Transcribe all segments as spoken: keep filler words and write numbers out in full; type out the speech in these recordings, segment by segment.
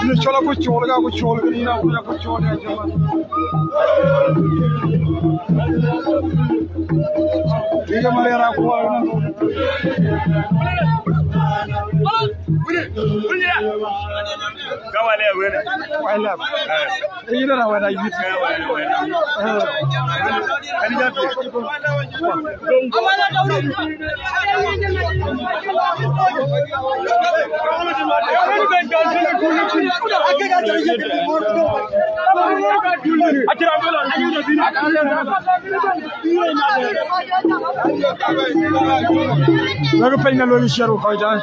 Yïn cɔl aku cɔl, ka ku cɔl, ke yïn aku, aku cɔl, ya jaman. Yïn ke Maria ra ku. Ka wale wene. Wale. Eh. Yïn ra wada yït. Eh, wale wene. Eh. Ani jati. Wek piny na luel share ku kɔc tɛ̈n.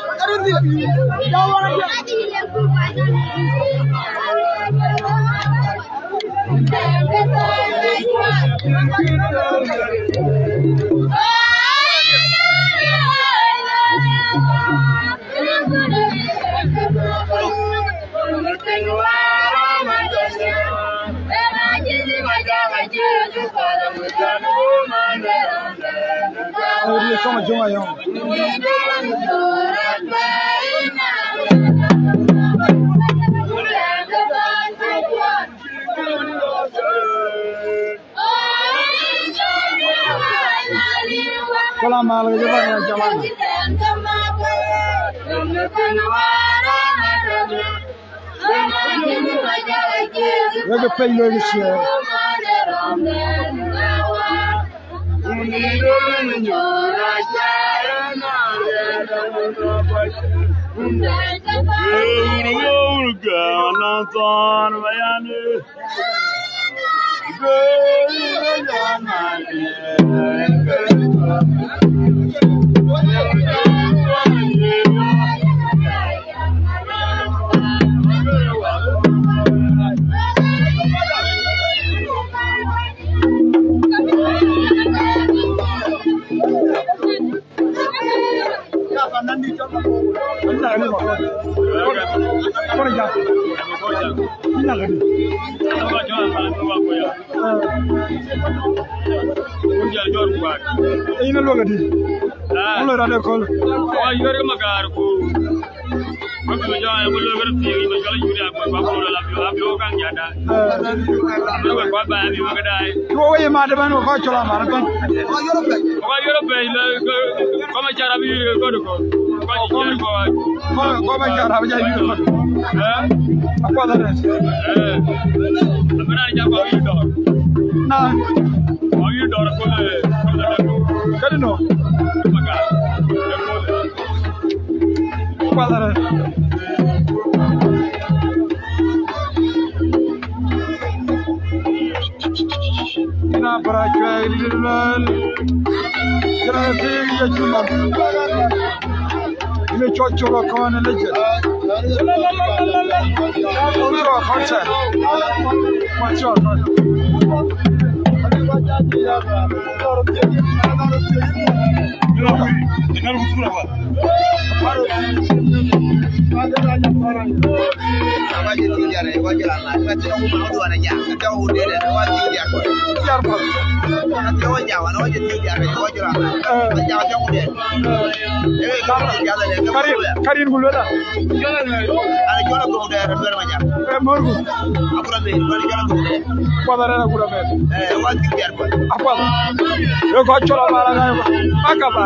Salam alaikum, ya jamaa. Wek piny luel share. Yïn ë luɔk adï? Ŋö loi rɔt ë kööl? Wa yɔ̈ɔ̈r ke Makar ku. Wa bï jɔ, wa loi kërë thiëëk, yïn bï jɔ la yïn ya, wa bï lɔ la, wa bï wok kaŋ jada. Eh. Wa bï wok ba, bï wok daai. Wo wei mat ëbɛ̈n, wo kɔc cɔl amar ëbɛ̈n. Wa yɔ̈ɔ̈r pɛ̈i, la, kɔc Macar abï yïn kɔc kɔ̈k. Kɔc Macar abï jɔ yïn kɔc. Eh? Akuɔth arëët. Eh. Abï raan jam kɔc yïn dɔ̈ɔ̈r. Na. Kɔc yïn dɔ̈ɔ̈r aköl, eh, aköl. Këdï nɔ? Makar. Akuɔth arëët. Yïn abï rɔt cuɛɛi dït ëbɛ̈n. Cïn raan pïïr ye cï nɔm. Yïn ë cɔl cɔl akɔn ë legend. Cɔl akɔn sɛ. Cɔl akɔn. Karin, karin ku luela. Eh, morgu. Kuadha rɛn agura mɛn. Akuɔth. Yo kɔc cɔl amar ŋa yo. Akaba.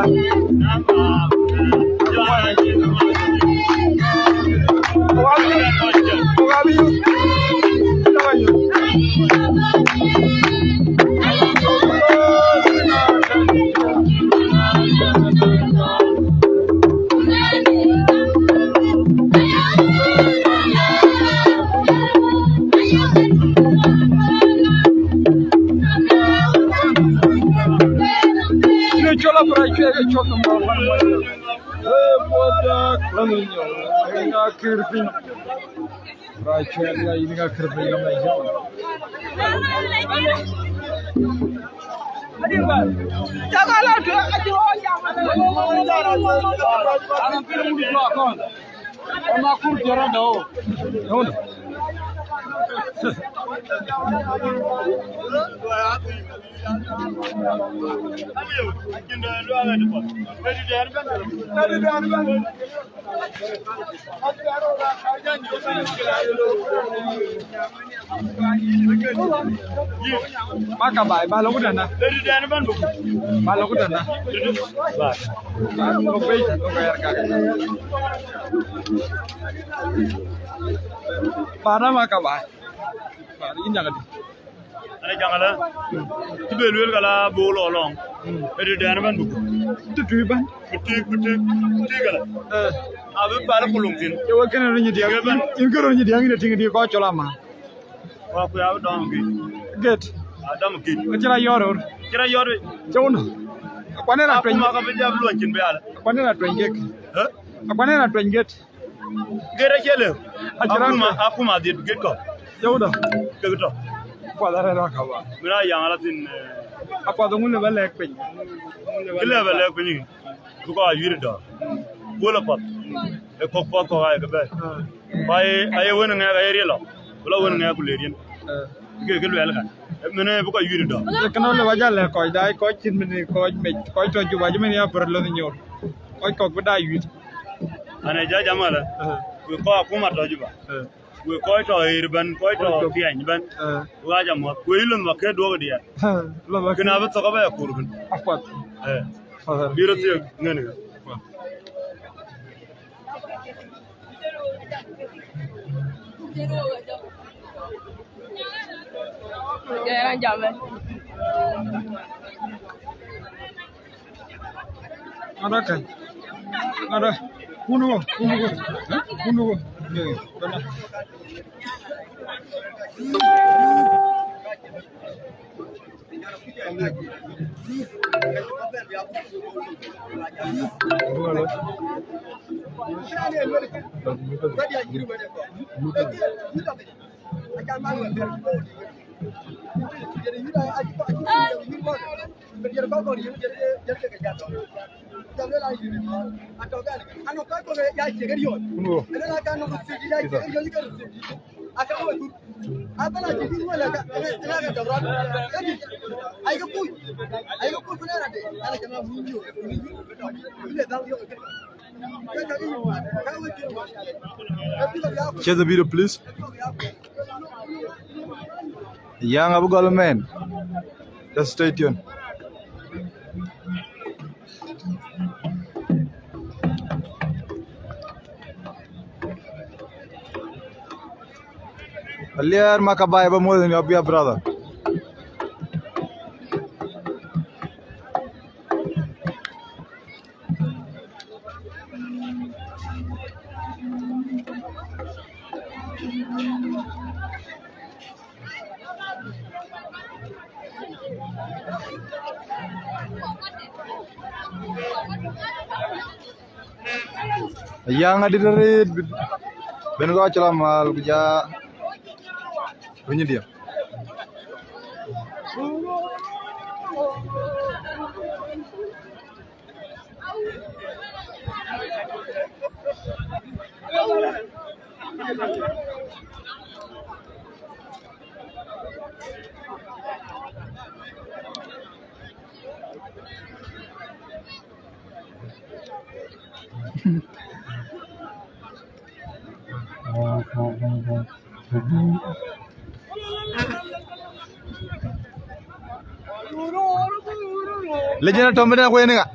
Yïn ë cɔl abï rɔt cuɛɛi ke cɔl nɔm. Ŋa kër piny? Rac cuɛt la yïn ŋa kër piny ka mɛc jam. Maka bai, ba lɔ kudana. Ba lɔ kudana. Ba. Ba lɔ bei, ba yar ka. Ba na maka bai. Ba ni nyaka di. Ana jaŋ ala, cï be lueel ka la buk lɔ lɔŋ. Mm. Ë tëdɛn ëbɛ̈n buk. Të tui bɛ̈n. Bï tui, bï tui, bï tui kala. Eh. Abï pal ku lɔŋ thïn. Ye wek kënë röny diäŋ. Ye bɛ̈n. Yïn, yïn kë röny diäŋ, yïn ë tïŋ diäk kɔc cɔl ama. Wa ku ya dɔm git. Git. A dɔm git. Acï ra yɔr ror. Cï ra yɔr. Cï wun. Akuan ë ra tueny. Akuma ka bï jam luɔny cin bï ala. Akuan ë ra tueny git. Eh? Akuan ë ra tueny git. Gɛt acie lëu. Acï raan akuma, akuma dhiëth gɛt kɔ̈k. Jɔwda. Kek tɔ̈. Kuath arɛ̈ɛ̈r aka ba. Mïn aa yaŋ ala thïn, eh. Akuath ŋun lë bä lɛ̈k piny. Kë lë bä lɛ̈k piny. Bï kɔc a yuiir dɔ̈ɔ̈r. Wöl apath. Ë kɔ̈k puɔth kɔ̈k aa ye ke bɛ̈ɛ̈i. Ah. Ku aye, aye wën ŋɛk aye riɛl lɔ. Ku la wën ŋɛk ku le riɛn. Ah. Kë, kë luɛɛl ka. Ë mën ë bï kɔc yuiir dɔ̈ɔ̈r. Ee kënë lë bä jal lɛ̈k kɔc daai, kɔc cït mën, kɔc mec, kɔc tɔ̈ Juba, cï mën ya pär lönh nyuur. Kɔc kɔ̈k bï daai yuiir. Ane ja jam ala. Ah. Wek kɔc akuma tɔ̈ Juba. Ah. Wek kɔc tɔ̈ ɣer bɛ̈n, kɔc tɔ̈ piɛny bɛ̈n. Ah. Wek aa jam muɔth. Wek yï lönh bä ke duɔ̈k diɛɛr. Ah, lönh bä. Kën abï thok abɛ akur bɛ̈n. Apuɔth. Eh. Apuɔth. Bï rɔt thiëëk ŋɛn ë. Apuɔth. Ŋada kɛn. Ŋada. Kun wo, kun wo. Kun wo. Ye, bana. Share the video, please. Young Abu Gol, man. Just stay tuned. Alier Makabai, ba muɔ̈th in your brother. Ayaŋ adït arëët, ben kɔc cï lɔ mal, ku ja runy diɛ̈. Legend atɔ̈ mëdɛn kueeni ŋa?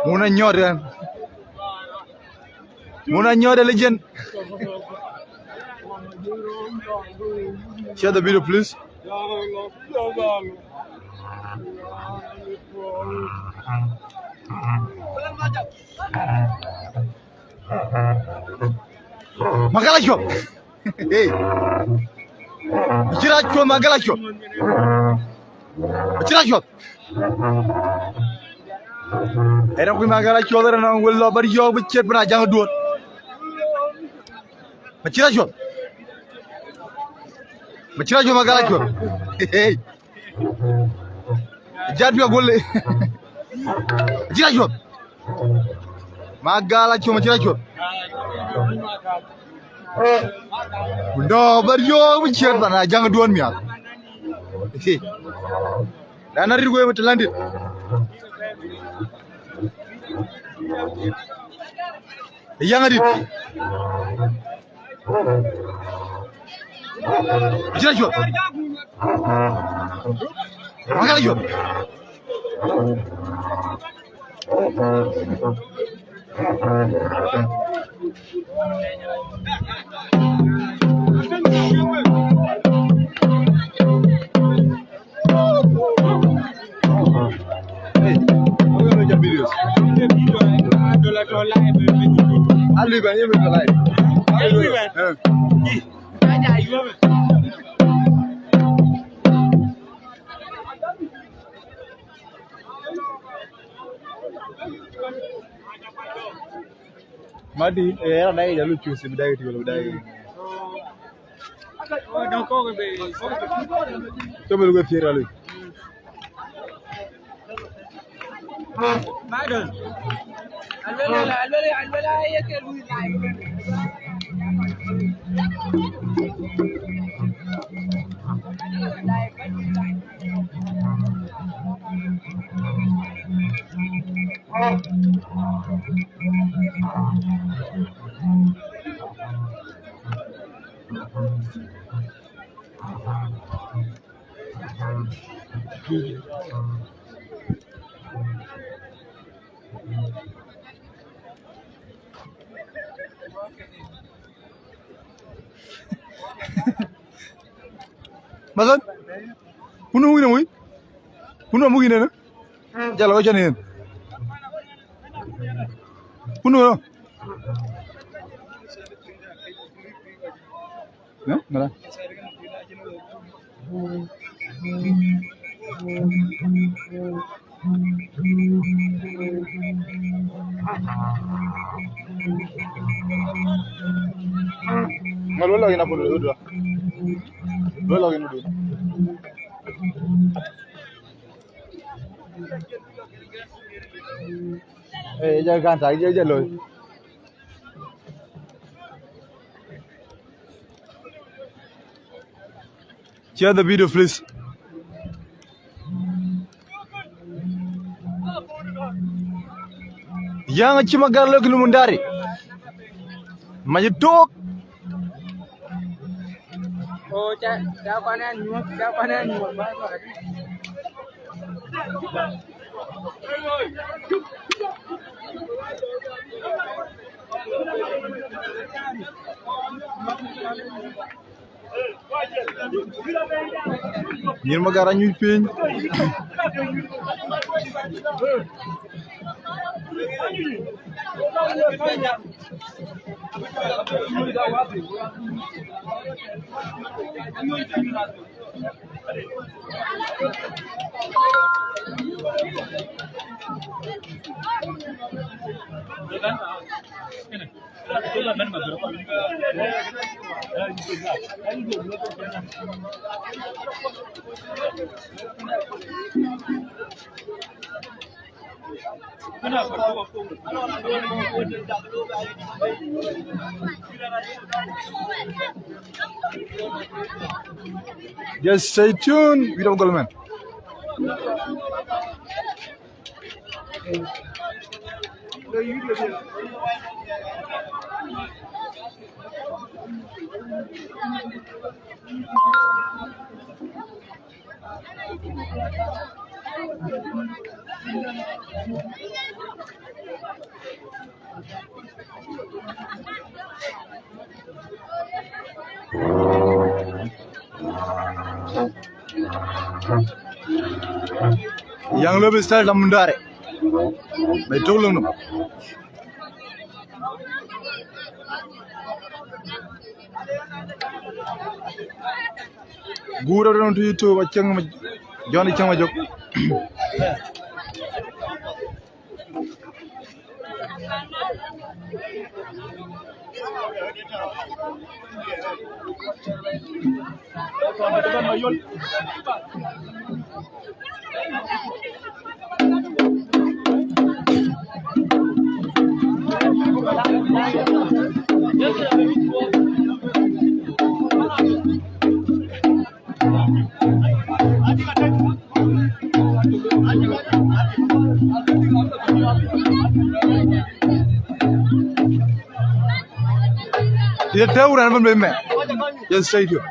Mun anyɔɔt ɛn. Mun anyɔɔt ë legend. Share the video, please. Magala cuɔp. Hey. Acï rac cuɔp, Magala cuɔp. Acï rac cuɔp. Ë rɛ̈m kuc Magal Acuɔth, ë rɛ̈m wël lɔ bär yɔ̈ɔ̈k bï ciët pan Ajaŋ Duɔ̈n. Macït Acuɔth. Macït Acuɔth, Magal Acuɔth. Hey. Jat bï agol. Macït Acuɔth. Magal Acuɔth, Macït Acuɔth. Ku dɔ̈ɔ̈r bär yɔ̈ɔ̈k bï ciët pan Ajaŋ Duɔ̈n mial. Hey. Dan arit wei mit landit. Yaŋ adït. Macït Acuɔth. Magal Acuɔth. Hey, wewe unajua videos. Alwi ben, yeye ndio live. Alwi ben. Eh. Madi, eh, era naye jalu chusi bidai tiyo bidai. Tobel go fiera lui. Masan, kunu wina wi? Kunu amu gine na? Jalo ko chani. Kunu no? Ya, ngala. Ngal wala gina pun udu. Wala gina udu. Eh, ja kan ta, ja, ja lo. Share the video, please. Yaŋ acï Magar lëk në Mundari. Mac tok. Oh, ca, ca kɔn ɛn nyuɔth, ca kɔn ɛn nyuɔth. Nyir Magar anyuc piny. Just stay tuned with our government. Young Lobby style da Mundari. Mai tolong no. Gura don tu itu bacang. John Icheng Majok. Ye tɛ̈ɛ̈u rɛ̈n bɛ̈n bei mɛ. Ye stadium.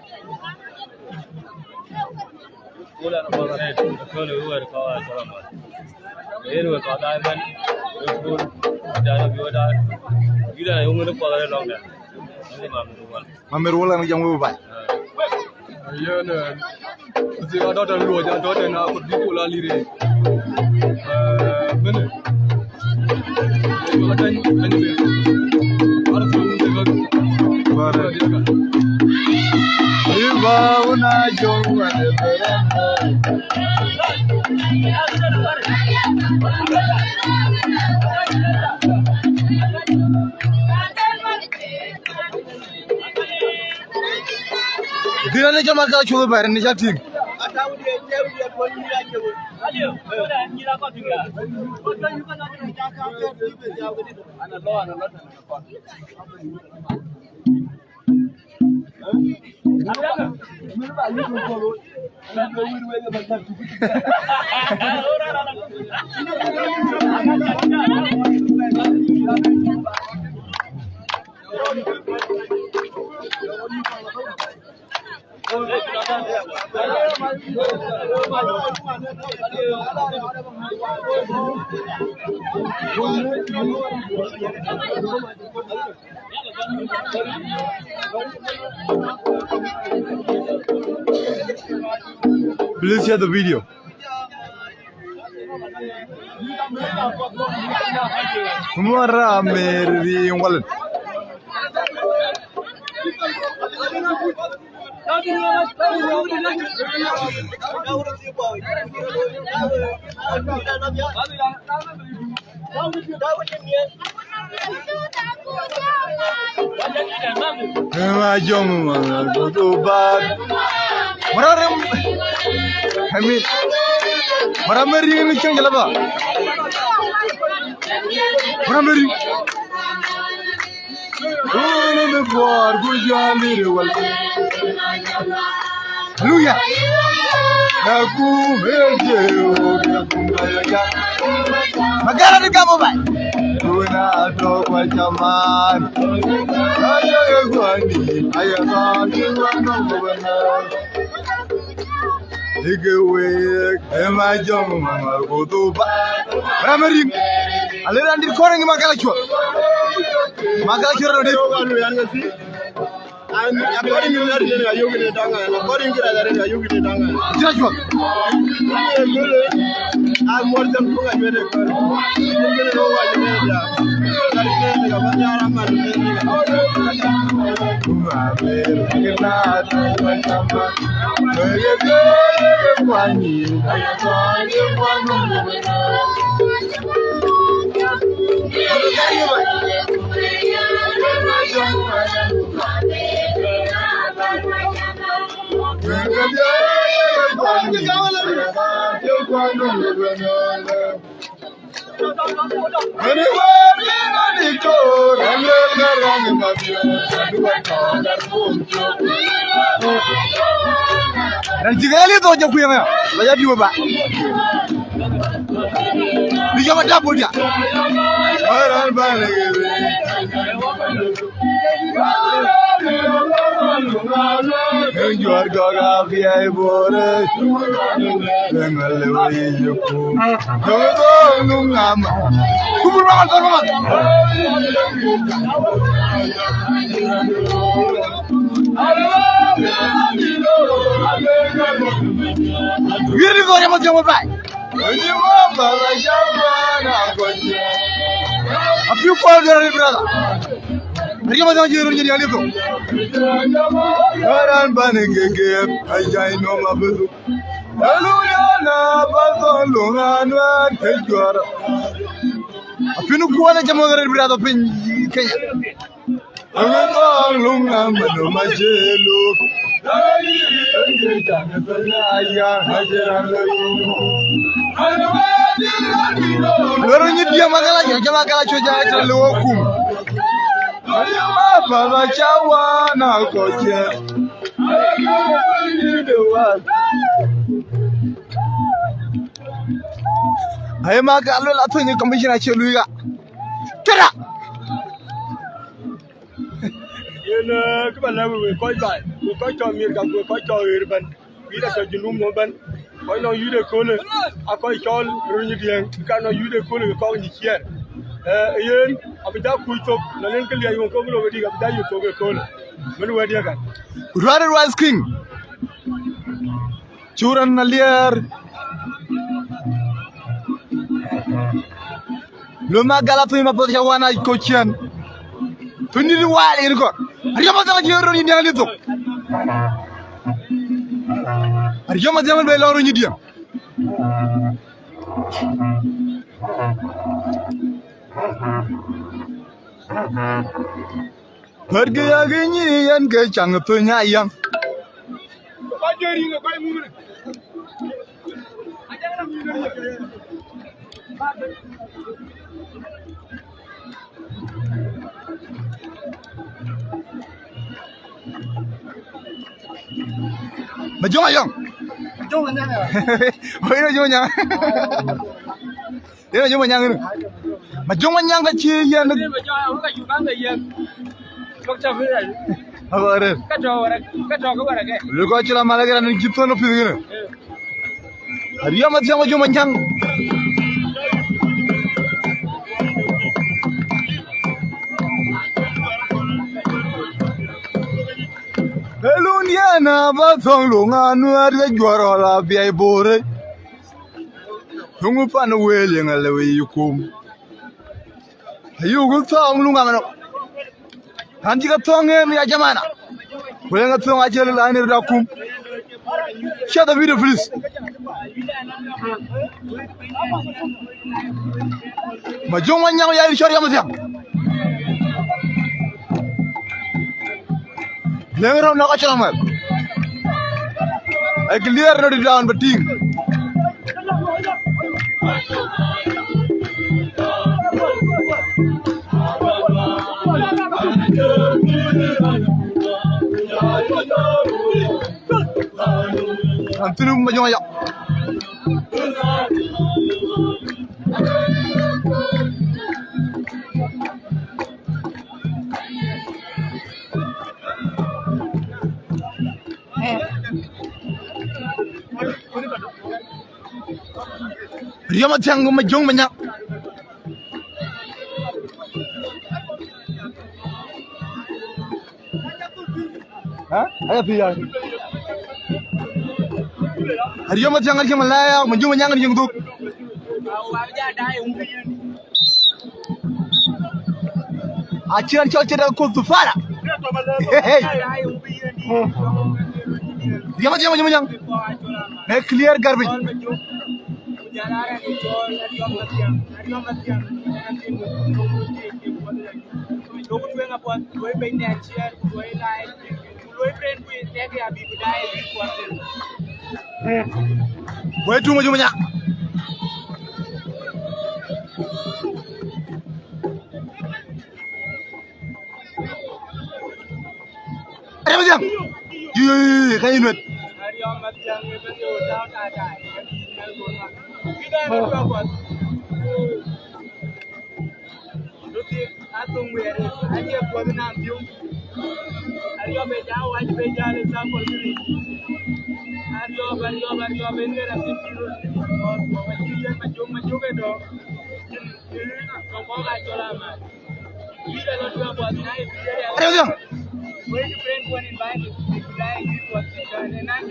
Mamer Wol an jam wëu baai. Yen, eh, si adɔt an luɔc, adɔt an akut bi kol aliri. Eh, mene. Adany, adany be. Ar su de ga. Bare. Iba una jong wane. Dïn ane jɔl Makal Cuɔth bɛ̈ɛ̈r në cä tïŋ. Please share the video. Mara meri walet. Ema jong ma go do bad. Mara rem. Hemi. Mara meri ni chang jala ba. Mara meri. Hallelujah. Magara ni gabo bai. Tuna to kwa chaman. Ayo gwani, ayo gwani, gwani. Ike wek, ema jong ma mar kutuba. Mara meri. Ale randi kore ngi Makal Cuɔth. Makal Cuɔth randi. According to that, then I yogin it down. According to that, then I yogin it down. Jira Cuɔth. I'm more than two hundred. Raan cï ke Alith Thok jɔ kueŋ aya, ba jɔ diu ba. Bï jɔ ba dap bol dia. Raan ba le. Juar gɔga piai bore. Lenga le wei yuku. Dogo nungam. Kubur mama, kubur mama. Wiri ni gori mo jomo bai. A few call there, brother. Riyo mo jomo jiro ni alifu. Ran bani gege, ajai no mabudu. Aluyana ba thon luŋ anuɛɛr ke juɔr. Apin kuɔn acä mɔ̈th rɛt bï rɛ̈th piny Kenya. Aŋë thɔɔŋ luŋ amëno macë luk. Loro nyi diɛm akala jam akala cuc a cä lëu kum. Apath acä wan akɔc cɛ. Aye ma ka luel athöny commissioner acie luiga. Tëda. Yen, eh, kë ba lɛ̈k wek, wek kɔc baai, wek kɔc tɔ̈ Amerika, wek kɔc tɔ̈ ɣer ëbɛ̈n, wïc atɔ̈ Junub nɔm ëbɛ̈n, kɔc nɔŋ yïth ë köölë, a kɔc cɔl röny diɛ̈ŋ, ka nɔŋ yïth ë köölë ke kɔc nyic ciɛɛr. Eh, yen, abï ja kuc thok, na len kë liɛc wun kɔ̈k lok ë dïk, abï ja yök thok ë köölë. Mën wɛ̈t diɛ̈ kan. Ruat ë Ruath King. Curan aliɛɛr. Lo ma gala thuny ma poth ca wan a kocian. Thuny ni wal in kor. Ariyo ma thang jiyo ro ni diang ni thok. Ariyo ma thang be lo ro ni diang. Bärkë ya kë nyi yen ke caŋ ë thöny ayaŋ. Majöŋ ayaŋ. Majöŋ ayaŋ. Woi, Majöŋ ayaŋ. Yen ajuɔ̈m anyaŋ ënë. Majöŋ anyaŋ ka cï yen. Aba rëër. Ka tɔ̈ wärä, ka tɔ̈ ke wärä ke. Lëk kɔc cï la mal ke raan cï thɔ̈n ë pïth kënë. Ariɔm athiäŋ majöŋ anyaŋ. Ë lun yen aba thɔ̈ŋ luŋ anuɛɛr ke juɔ̈r ɣɔl abiɛc boorë. Yöŋ pan wël yeŋa lëu yï kum. Ayuk thɔ̈ɔ̈ŋ luŋ amënɔ. An cï ke thɔ̈ɔ̈ŋ en ya jamana. Ku yeŋa thɔ̈ɔ̈ŋ acï lëu an ë rɔt kum. Share the video, please. Majöŋ anyaŋ ya cɔr yam thiaŋ. Leŋ rɔm na ka cï la mɛl. Ë clear, not down, but team. Anthony Majöŋ ya. Riɔm athiäŋ ku Majöŋ Manyaŋ. Ha? Aya pï ya. Ariɔm athiäŋ, Ariɔm Alaya, Majöŋ Manyaŋ, Ariɔm Dhuk. Aciɛn cɔl cï dɛ kuth thufara. Hey. Riɔm athiäŋ, Majöŋ Manyaŋ. Make clear garbage. Woi, tuŋ Majöŋ Manyaŋ. Ariɔm athiäŋ. Yi, yi, yi, yi, ka yïn wet. Ariɔm athiäŋ.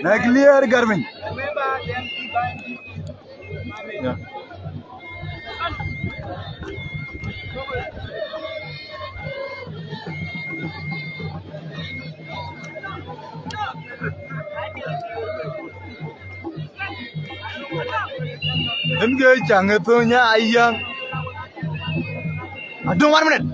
Na clear garbage. Yeah. Ën ke caŋ ë thöny nya ayäŋ. Adöŋ one minute.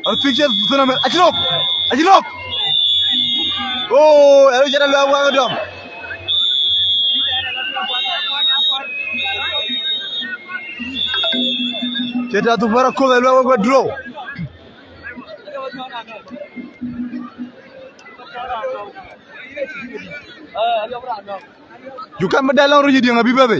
Artificial tsunami. Acï lok. Acï lok. Oh, ero jana lwa wa dom. Ceta tu para ko lwa wa draw. You can be down already, Dieng, abi bebe.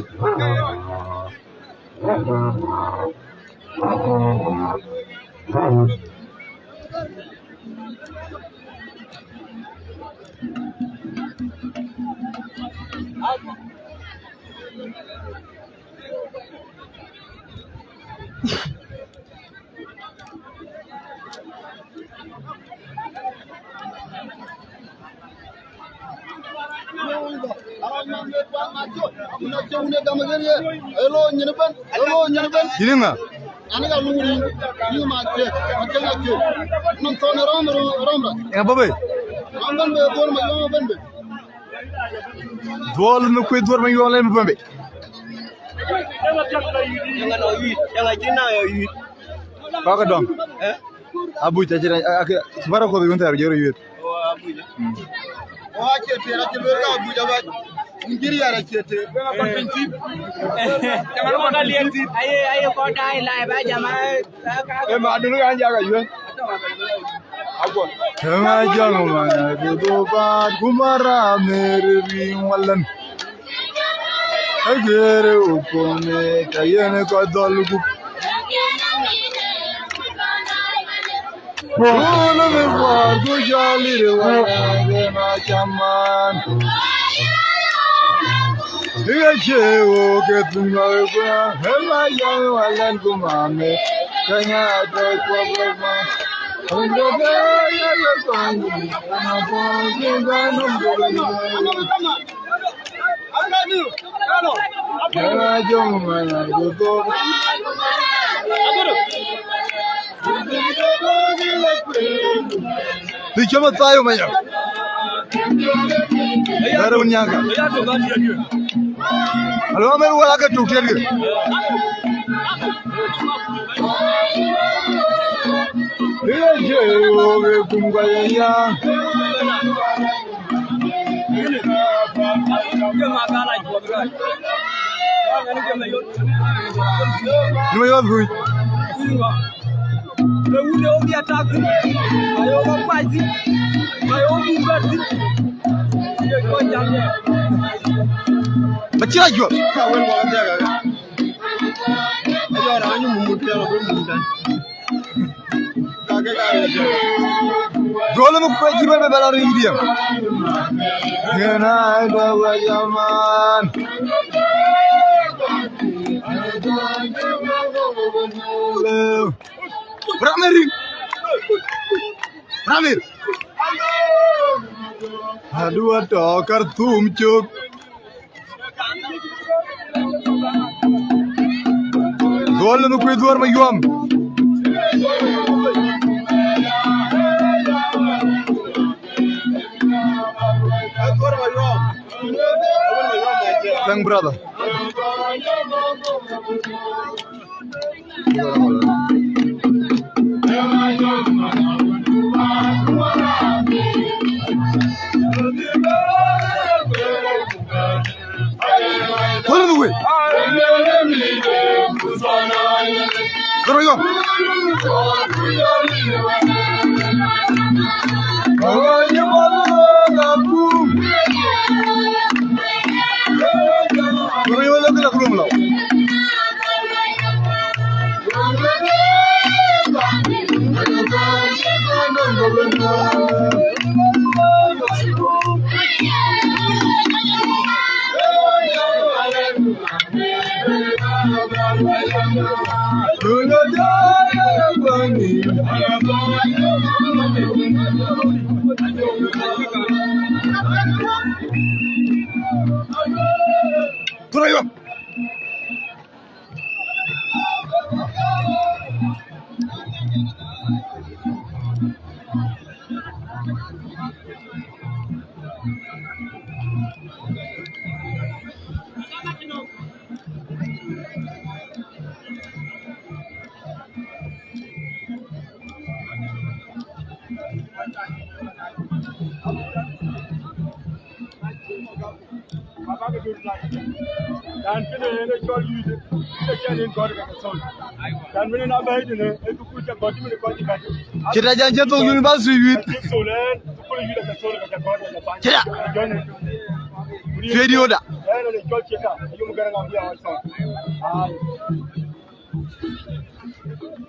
Yïn ŋa? Ŋa bä bei? Dhuɔl mi kuc dhuɔl mi yuɔŋ lem bä bei. Kɔ̈k dɔm. Abuc acï rɛc, subara kuɔth yun thɛɛr jɔr yuet. Abuc. Acie ter, acie luel ka abuc abac. Injiri yara cie ter. Aye, aye kɔc daai lai ba jama. Ema dun kan jaga yuet. Agua. Ema jama mana dudu ba kumara meri ring walan. Agere ukone kayene ko dol gup. Kulu mi bor ku jali re wa de ma chaman. Iga che wo ke tunga ku ema jama walan kumame. Kanya to ko ma. Undo ga ya ya kwani. Ama ko ni ga num do. Dhi cɔm athayo manya. Dare wun nyaka. Alo, amen wala ke tuk tiɛt ke. Ye je wo ke kum ka ya. Ni ma yɔ̈ɔ̈th kuc. Acï rac juɔ̈th. Dole mi kuec cï bɛ̈n bɛ bɛ lɔ riŋ diɛ̈m. Yen ai dɔ wä jaman. Ramir riŋ. Ramir. Adu atɔ Karthum cök. Dhuɔl në kuc dhuɔr ma yuɔm. Thank brother. Follow the way. There we go. There we go. Dan kënë yen ë cɔl yïth, ke cɛn yen gɔ̈t ke thol. Dan mënë na bɛ̈ɛ̈i tënë, ë thukul cä gɔ̈t cï mënë kɔc cï bɛ̈n. Cï da jan cï thok university yïth. Cï thol ën, thukul yïth ke thol ke cä gɔ̈t ke thany. Cï da. Jɔn ë. Video da. Ën ë cɔl cï ka, ayum gɛ̈rɛ ŋa bï a thol. Ai.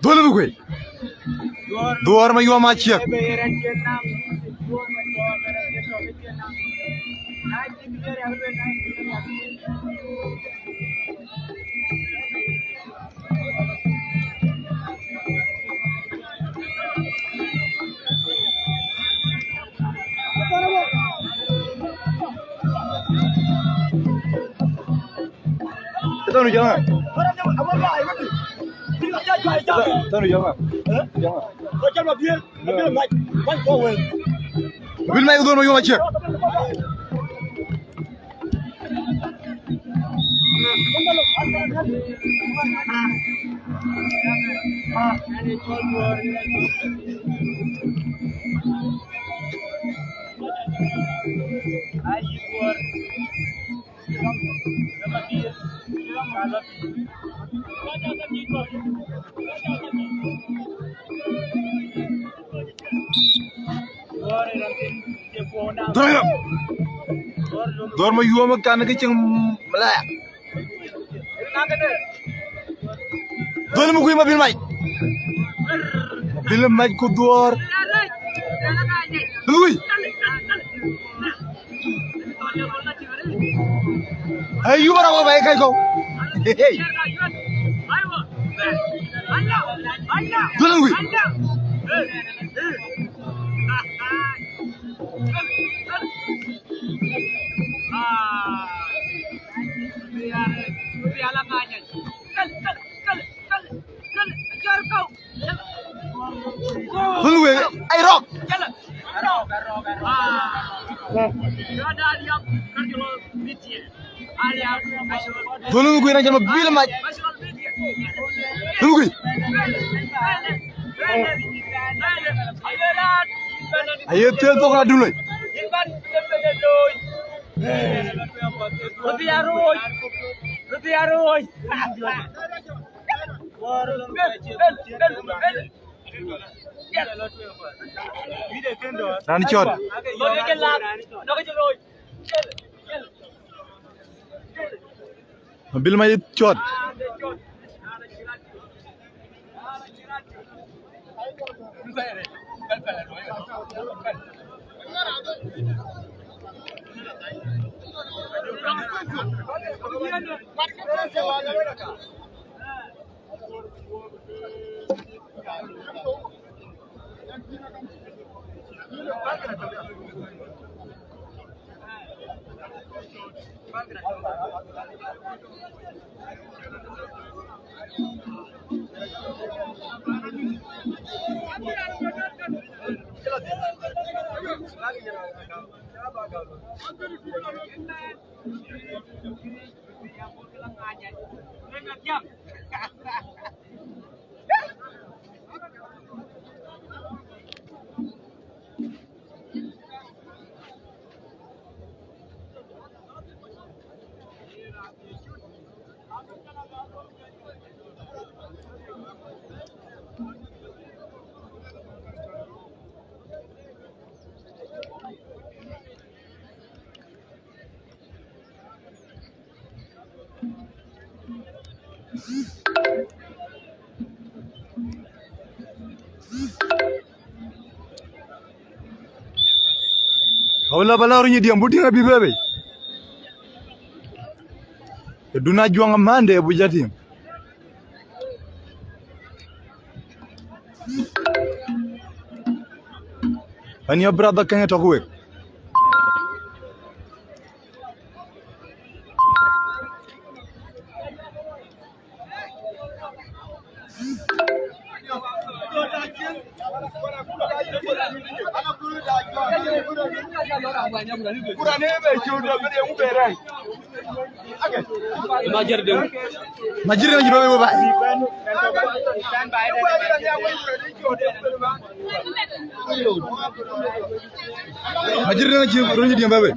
Dhöl Makuei. Dhuɔɔr Mayuɔm Aciëk. Tanu jama. Tanu jama. Jama. Bil mai Dhuɔɔr Mayuɔm Aciëk. Dhuɔɔr Mayuɔm. Dhuɔɔr Mayuɔm kan ke cieŋ Malaya. Dhuɔɔr Makuei, Mabil Mac. Mabil Mac ku Dhuɔɔr. Makuei. Hey, you better go back, go. Hey, hey. Dhuɔɔr Makuei. Dhöl Makuei, ai rɔk. Dhöl Makuei na jama bil mac. Dhöl Makuei. Aye thel thok na dun loi. Raan cɔt. Mabil Mac cɔt. Awula ba lɔr nyi diɛm bu tiŋ abï bebe. Dun ajuɔŋ amande bu jatiŋ. And your brother can talk quick. Majir dëŋ. Majir dëŋ cï bɛ̈n wei baai. Majir dëŋ cï röt cï diɛ̈m bɛ̈n wei.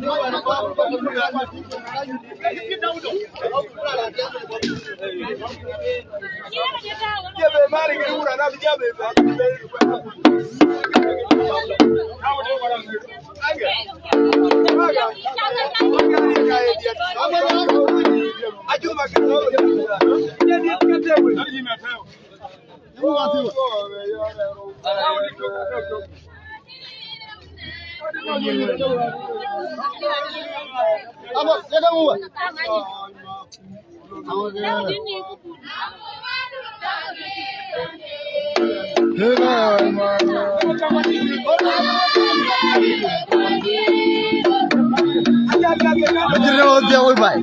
Majir dëŋ lɔ dhiau wei baai.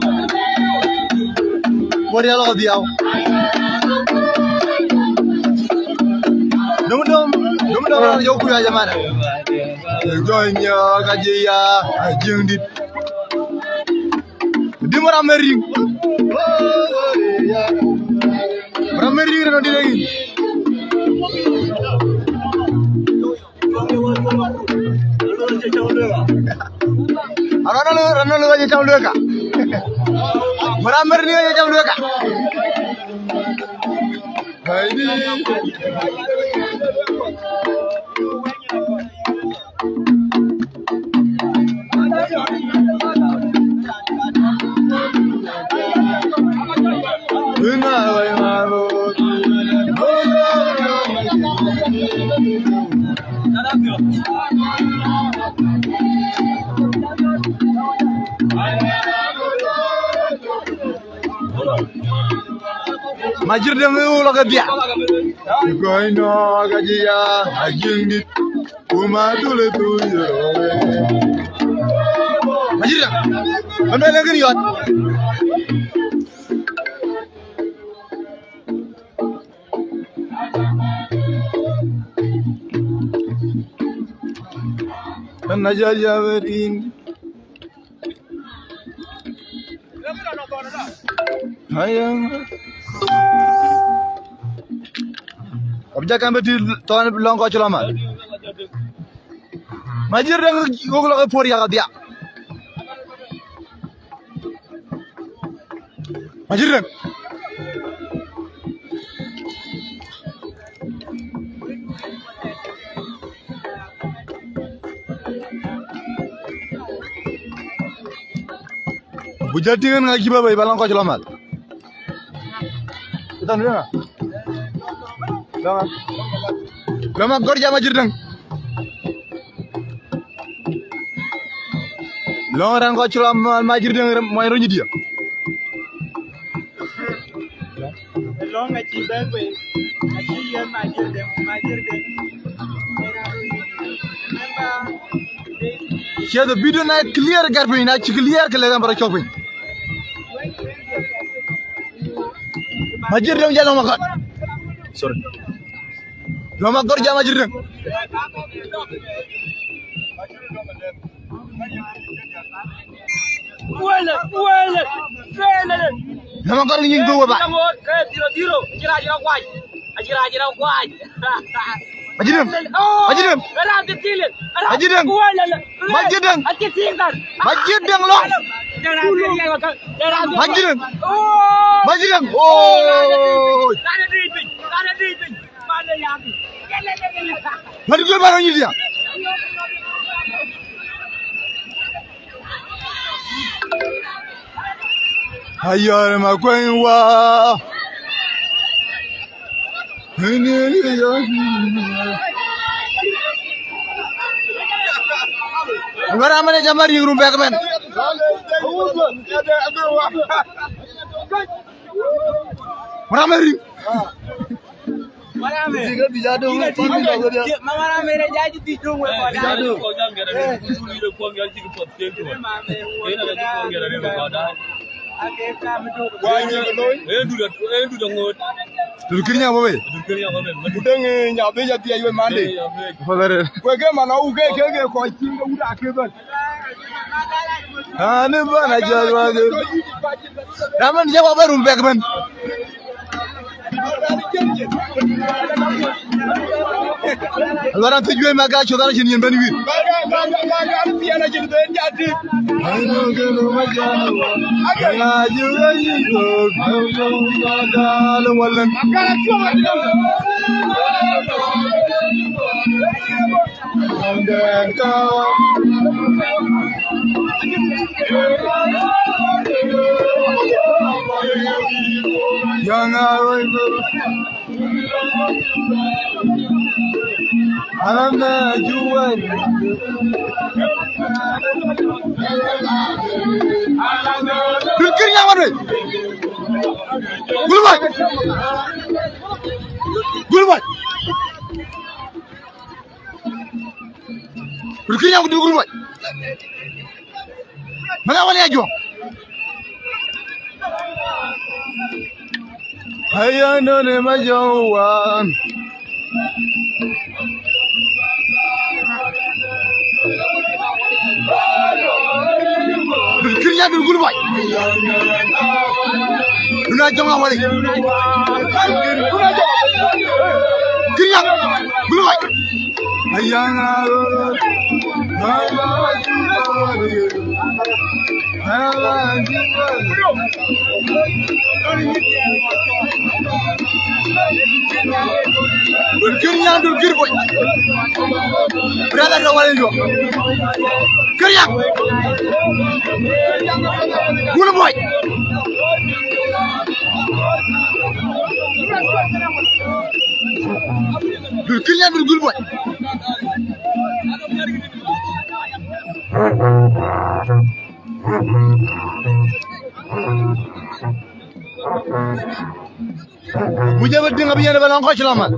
Bɔ̈ ya lɔ dhiau. Dum dum, dum dum, yo kuya jamana. Jɔny ya ka je ya, a jiŋ dit. Di mura meriŋ. Mura meriŋ reno di legi. Arano lo, rano lo je cham lueka. Mura meriŋ je cham lueka. Baby. Majir dëŋ ë wulɔ ke dhia. Gɔ̈i nɔ̈k acï ya, a jiŋ dït, ku ma dhul ë thuc ë röör. Majir dëŋ, man bɛ lëk kën yɔt. Ëna jɔl ya wërin. Aya. Abï ja kan bï tï thɔn lɔŋ kɔc cï lɔ mal. Majir dëŋ wok lɔ ke puɔ̈r yak adhia. Majir dëŋ. Ku jɔl tïŋ ënë ŋa cï bɛ̈n bei ba lɔŋ kɔc lɔ mal. Ëthan wëŋa. Lɔŋa. Lɔŋa gɔ̈r jam Majir dëŋ. Lɔŋ raan kɔc cï lɔ mal Majir dëŋ mɔny röny dië. Lɔŋ acï bɛ̈n bei, acï yen Majir dëŋ, Majir dëŋ. Remember this. Share the video na clear, gat piny na cï clear ke lek an ba rɔt cɔk piny. Majir dëŋ jal lɔŋ makɔt. Sorry. Lɔŋ makɔt jam Majir dëŋ. Wele, wele, wele. Lɔŋ makɔt nyin go ba. Diro, diro, diro. Jira, jira kwany. Jira, jira kwany. Majir dëŋ. Oh. Majir dëŋ. Era de tile. Majir dëŋ. Wele. Majir dëŋ. Ati tingan. Majir dëŋ lɔ. Era de tile. Majir dëŋ. Oh. Majir dëŋ. Oh. Era de tile. Era de tile. Mat guel ba rɔny dia. Ayɔr ma kuany wa. Wara mane jamar yïk rum bɛk bɛ̈n. Wara mane ring. Marame. Tiga bija dong. Tiga bija dong. Marame re jaji di dong we ko da. Bija dong. Endu da, endu da ngot. Dur kirinya bo be. Dur kirinya bo be. Udeng nya be ja dia we mande. Fadare. We ke mana u ke ke ke ko chinga uda ke ban. Ani bana jɔl wagin. Raman je wa barum bek ben. Alwara tu jwe ma ga choda chin yen ben wir. Young arrow. Arana juwan. Dul kir nyang wan wei. Gul bai. Gul bai. Dul kir nyang, dul gul bai. Mana wani ajo. Aya none ma jɔŋ wan. Dul kir nyang, dul gul bai. Duna jɔŋ awali. Kir nyang, gul bai. Dul kir nyang, dul kir boy. Brother, no one. Kir nyang. Gul boy. Dul kir nyang, dul gul boy. Mujaba diŋ abi yɛn ba lɔŋ kɔc lɔ mal.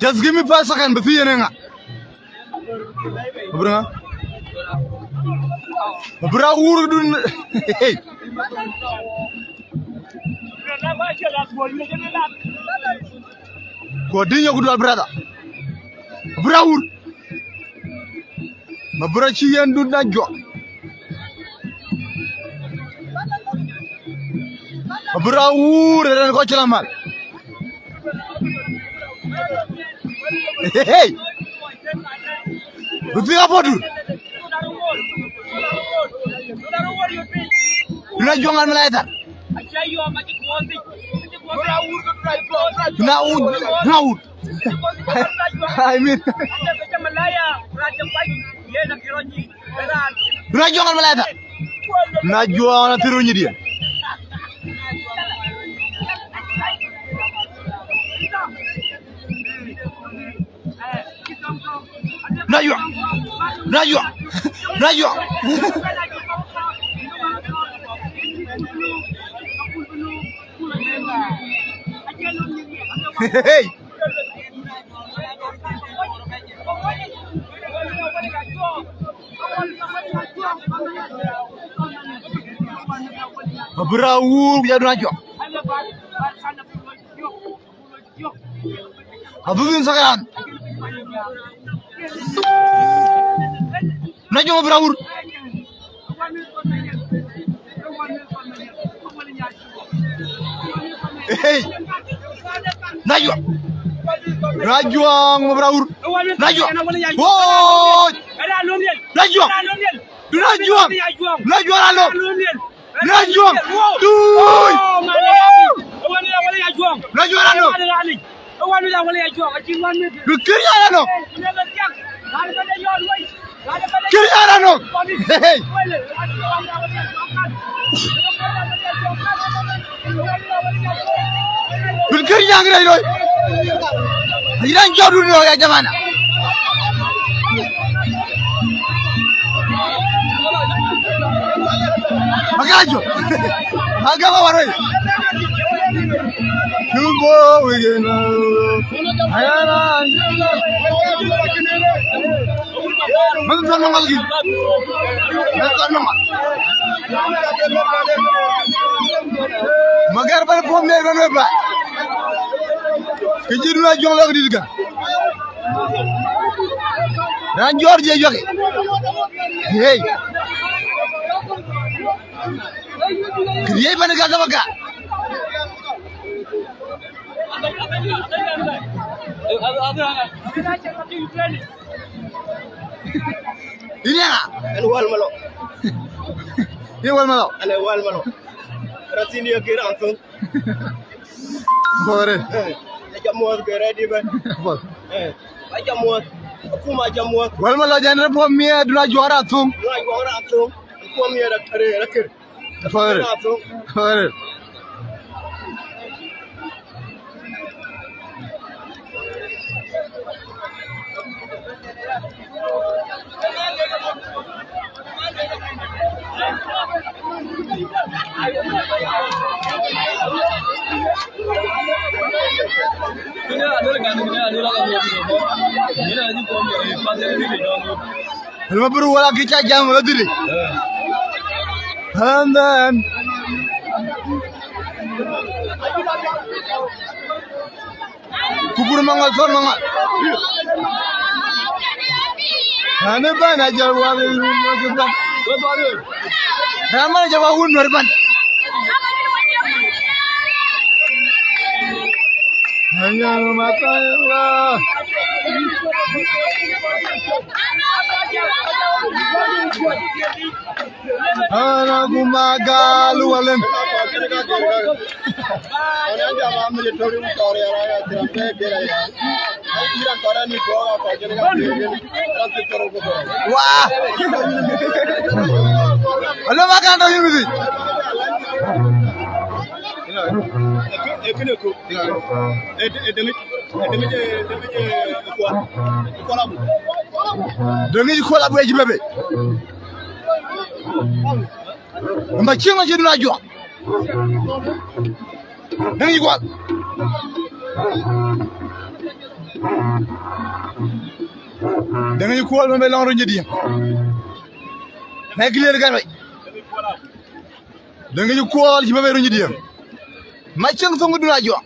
Just give me five seconds, bï thiëëc yen ë ŋa? Abï ŋa? Abï rɔt wuur dun. Hey. Ku dï nyök dual brother. Abï rɔt wuur. Ma bï rɔt cï yen dut na juɔk. Ma bï rɔt wuur ë rɛn kɔc cï la mal. Hey! Bï thiëëk apuɔ̈u dut. Dun a juɔŋ an malaitha. Dun a wut, dun a wut. I mean. Dun a juɔŋ an malaitha. Na juɔŋ an athiru nyidiɛ. Na yuɔk. Na yuɔk. Na yuɔk. Hey. Abï rɔt wuur ya dun a juɔk. Abï wïn thak raan. Na jɔŋ abï rɔt wuur. Hey. Rajuɔŋ. Rajuɔŋ, ma bra ur. Rajuɔŋ. Woi. Rajuɔŋ. Rajuɔŋ. Rajuɔŋ. Rajuɔŋ alo. Rajuɔŋ. Tui. Rajuɔŋ alo. Kë kër ya alo. Kër ya alo. Hey. Bin kër ya ngi roi. Iran jɔt dun ya jamana. Magajo. Agaba waroi. Tumbo wigena. Ayara. Mën thɔn nɔŋ algi. Mën thɔn nɔŋ. Magar ban pom ne ban ba. Ke jiduna jong lok dit ga. Ran jor je yoke. Hey. Kriye ban ga ga ga. Ini ya? An wal malo. Ini wal malo. An wal malo. Ratin ya kira antung. Bore. Eh, aca muɔ̈th ke rɛ̈t ëbɛ̈n. Bore. Eh, aca muɔ̈th. Akuma aca muɔ̈th. Wal ma lɔ jɛn rɛ̈t puɔ̈u miɛt, duna juɔk raan thum. Duna juɔk raan thum. Puɔ̈u miɛt rɛ̈t, rɛ̈t, rɛ̈t kër. Bore. Raan thum. Bore. Lima buru wala kicha jam wala diri. And then Kubur maŋɔl, thɔn maŋɔl. Ani bɛ̈n a jɔl wal ë wun Nuɛ̈r bɛ̈n. Raan man a jɔl wal wun Nuɛ̈r bɛ̈n. Anyal matayla. Ana kuma galu walen. Wah. Alo ma kan do yumidi. Döngi kuɔl abuec bebe. Ma cieŋ acï dun ajuɔk. Döngi kuɔl. Döngi kuɔl bebe lɔŋ run jidie. Na clear gan wei. Döngi kuɔl cï bebe run jidie. Ma cieŋ thoŋ dun ajuɔk.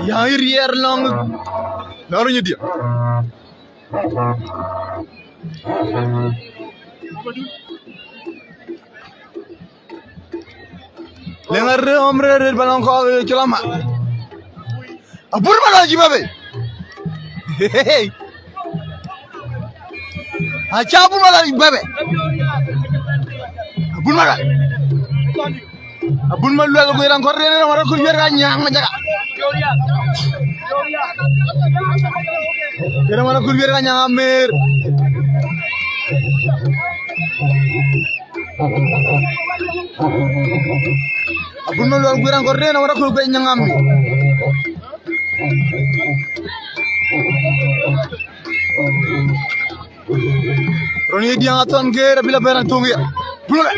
Ya iriɛr lɔŋ, lɔŋ run jidie. Leŋ arëëm rëër rëër ba lɔŋ kɔɔr cï lɔ mat. Abur ma lɔ cï bɛ̈bɛ̈. Aca abur ma lɔ cï bɛ̈bɛ̈. Abur ma lɔ. Abun ma luel ku ran kɔr ren ran wara kul wer ka nyang ma jaga. Ran wara kul wer ka nyang amer. Abun ma luel ku ran kɔr ren wara kul be nyang amer. Roni diaŋ athɔn geer abï la bɛ̈n athöŋ ya. Bun lɛ.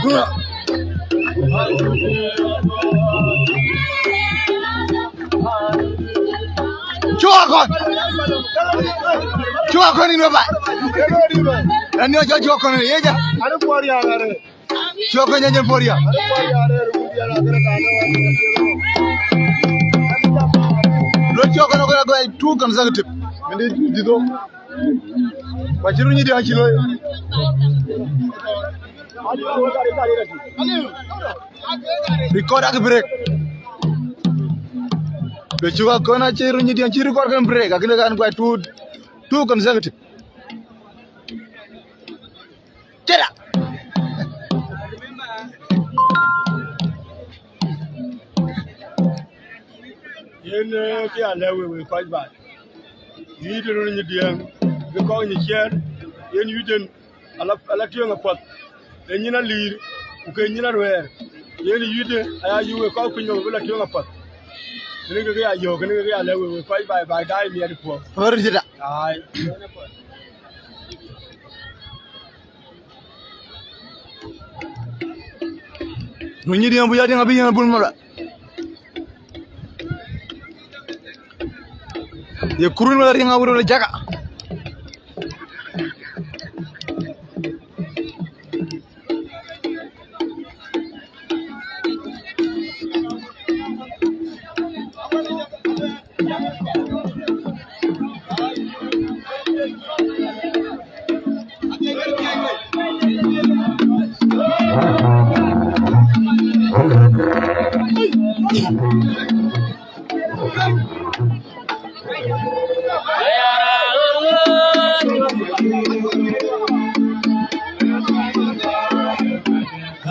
Bun lɛ. Kɔn. Cuk akɔn in we ba. Ɛn yo jɔ cuk akɔn in ye ja. Cuk akɔn in jɛn poria. Lo cuk akɔn in we two consecutive. Mindi dido. Kwa chiru nyidi achilo. Record ak break. Be chuka kona chiru nyidi chiru kor kan break. Akile kan kwa two, two consecutive. Tera. Yen, eh, kë ya lɛ̈k wek, wek kɔc baai. Yït röt nyi diɛɛŋ, bï kɔc nyi ciɛɛr, yen yït en ala, ala tiëŋ apath. Ee nyin aliir, ku ke nyin aruɛɛr. Yen yït aya yï wek kɔc piny nɔm bï la tiëŋ apath. Kënë ke ya yök, kënë ke ya lɛ̈k wek, wek kɔc baai, baai daai miɛt puɔ̈u. Ɣör jëda. Ai. Duŋ nyi diɛŋ bï ya diɛŋ abï yen abun mala. Ye kurun wala riŋ awur wala jaka.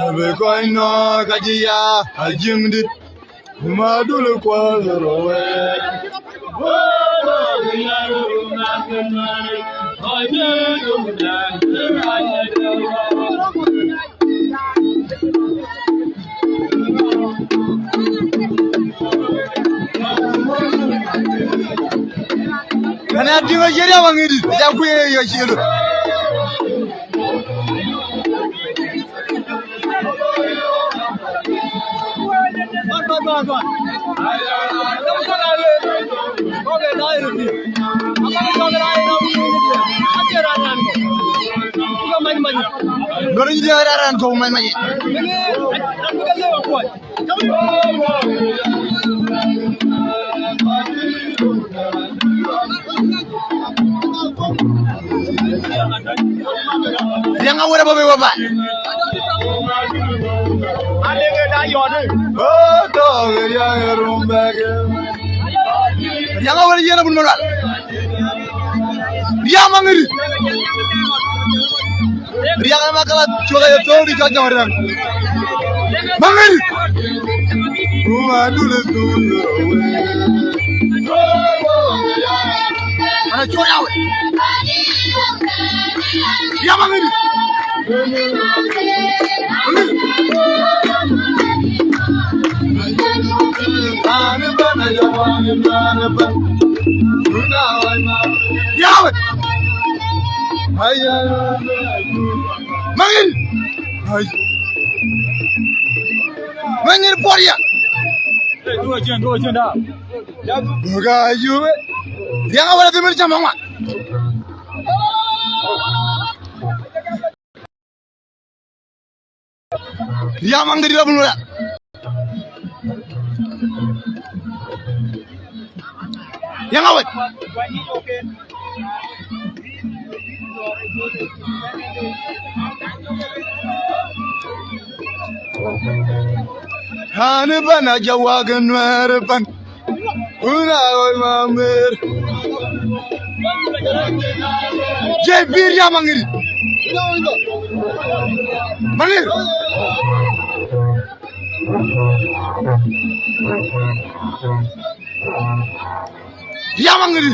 Abe kɔc nɔɔk ka jï ya, a jiŋ dït. Kuma dul kuɔl rowɛ. Kana diŋ a yeri awaŋ idi, ja kuye yo chielo. Gɔ̈r yï diɛɛr raan kɔ̈u mac mac. Riaŋ awär abɔ̈ bei wä baai. Riaŋ awär yen abun malual. Riaŋ maŋiri. Riaŋ ë makala cuɔl aye thööl dï cɔl jɔŋ riaŋ. Maŋiri. Kuma dul thööl. Ana cuɔl awe. Riaŋ maŋiri. Yawe. Maŋin. Maŋin poria. Duga yuwe. Riaŋ awala dimir chama ŋwa. Riaŋ maŋ dït abun wala. Riaŋ awet. Hani bana jawag nuer ban. Una oi mamer. J P Riaŋ maŋiri. Maŋir. Riaŋ maŋiri.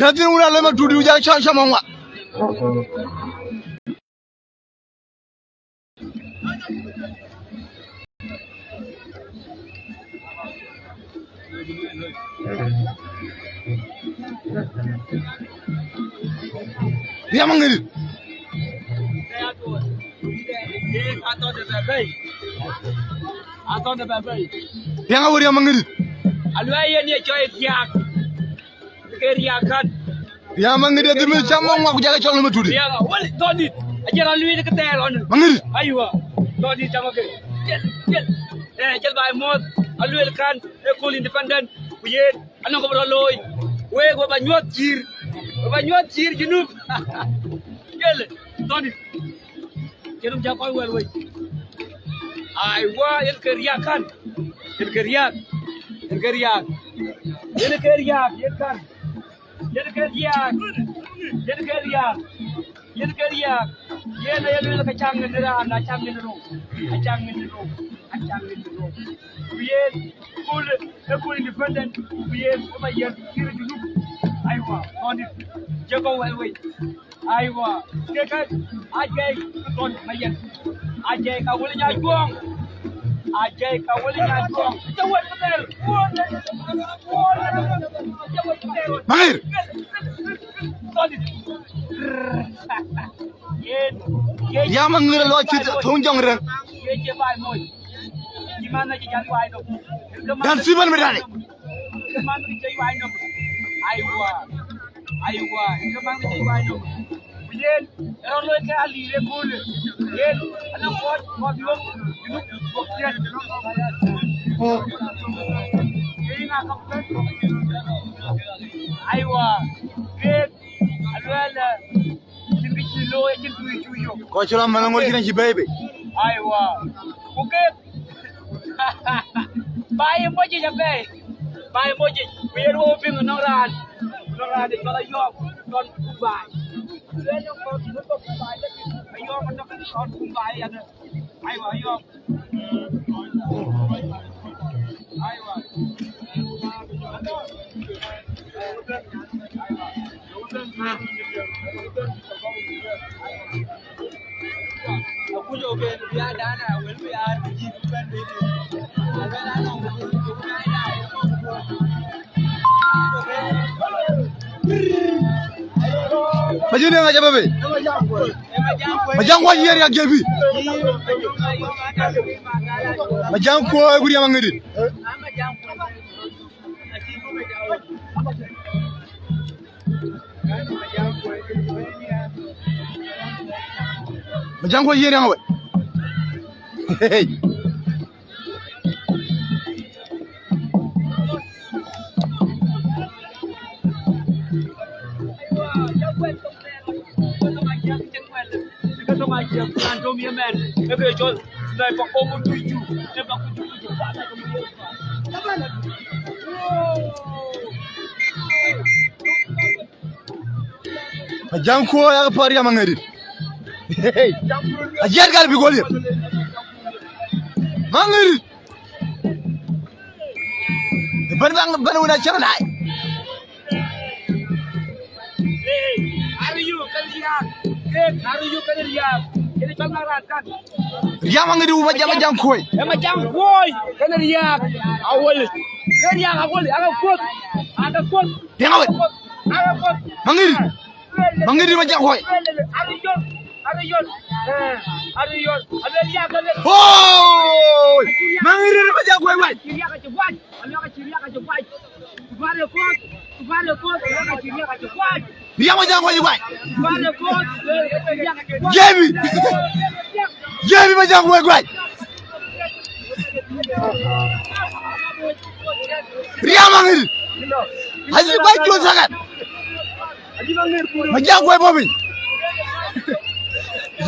Ratin una lema tudi uja cha cha maŋwa. Riaŋ maŋiri. Riaŋ awär riaŋ maŋiri. Aluɛɛl yen ye cɔl riääk. Ke riääk kan. Riääk Maŋiɛ̈t, dhil cam maŋ ŋuak ku jake cɔl në matut. Riääk awël thɔndït. Acie rɔt lueel ke thɛɛr ɣɔn. Maŋiɛ̈t. Aywa. Thɔndït cam ke. Jël, jël. Eh, jël baai muɔ̈th. Alueel kan. Ee kööl independent. Ku yen. Anɔŋ kë bï rɔt looi. Wek, we ba nyuɔ̈th cïïr. We ba nyuɔ̈th cïïr Junub. Jël. Thɔndït. Cïn rum cä kɔc wɛl wei. Aiwa, yen ke riääk kan. Yen ke riääk. Yen ke riääk. Yen ke riääk, yen kan. Yen ke riääk. Yen ke riääk. Yen ke riääk. Yen aye lueel ke cäŋ ŋic raan, na cäŋ ŋic rou. Acäŋ ŋic rou. Acäŋ ŋic rou. Ku yen, kööl, ee kööl independent. Ku yen, ë ba yɛn cïïr Junub. Aiwa, thɔndït. Cï kɔc wɛl wei. Aiwa, ke ka, Ajai, thɔn Mayen. Ajai ka wël nya juɔŋ. Ajai ka wël nya juɔŋ. Cä wël bï bɛ̈r. Cä wël bï bɛ̈r. Maŋiɛ̈t. Thɔn. Yen, yen. Ya Maŋiɛ̈t lɔ cït thöŋ jɔŋ rɛ̈ŋ. Ye cï baai moc. Cï man na cï jal baai dɔm. Dan Stephen Medani. Cï man na cï baai dɔm. Aiwa. Aiwa, ë ke maŋ ke cï baai dɔm. Ku yen, ë rɔt looi ke aliir ë köölë. Yen, anɔŋ kɔc, kɔc yom, Junub, kɔc piɛth. Yen ŋa ka bɛ̈n? Aiwa, keek, aluɛɛl, cïn kë cï looi, acïn tui cï yök. Kɔc cï rɔt mɛn ŋot cïn acï bɛ̈ɛ̈i bei. Aiwa, ku keek, baai ë moc yic apɛi. Baai ë moc yic. Ku yen wok piŋ nɔŋ raan. Nɔŋ raan ë cɔl Ayɔɔk. Nɔn kum baai. Lueel nɔŋ kɔn kum baai, lakin Ayɔɔk ë tɔ̈ kën kɔn kum baai yadë. Aiwa, Ayɔɔk. Aiwa. Majini nga jabe be. Majang kwa yeri ya gebi. Majang kwa guri ya Maŋiɛ̈t. Majang kwa yeri ya we. Hey. Majang kuɔ ya ke pɔ̈r ya Maŋiɛ̈t. Hey. Ajiɛt gal bï gol ye. Maŋiɛ̈t. Bɛ̈n, bɛ̈n, bɛ̈n wën acïn daai. Riääk Maŋiɛ̈t, wun Majang, Majang kuɔi. Ë Majang kuɔi, kënë riääk awël. Kënë riääk awël, aka kuɔth, aka kuɔth. Riääk awël. Aka kuɔth. Maŋiɛ̈t. Maŋiɛ̈t Majang kuɔi. Oi! Maŋiɛ̈t Majang kuɔi wai. Riääk Majang kuɔi wai. Jemi. Jemi Majang kuɔi wai. Riääk Maŋiɛ̈t. Aji ba juɔ̈th sakat. Majang kuɔi bɔ̈ piny.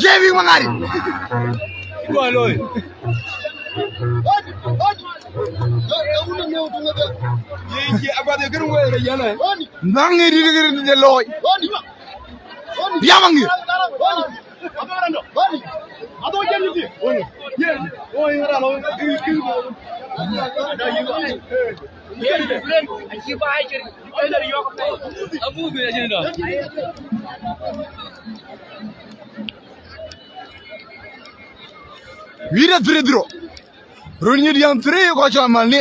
Jemi Maŋiɛ̈t. Maŋiɛ̈t dït kërë de looi. Riääk Maŋiɛ̈t. Wïït ë three zero. Run nyït yäŋ three kɔc cɔl mal ni.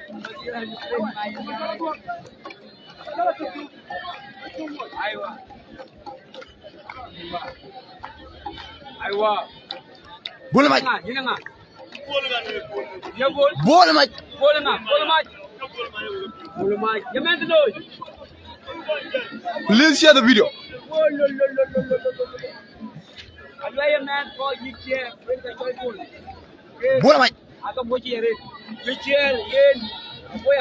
Aiwa. Aiwa. Bol mac. Ŋa, yïn ŋa? Ye bol. Bol mac. Bol ŋa? Bol mac. Bol mac. Ye mɛn doi. Please share the video. Bol, lo, lo, lo. Alwa ye mɛn ko yï share, bring the joy bol. Bol mac. Aka moc ye red. Yï share, yen.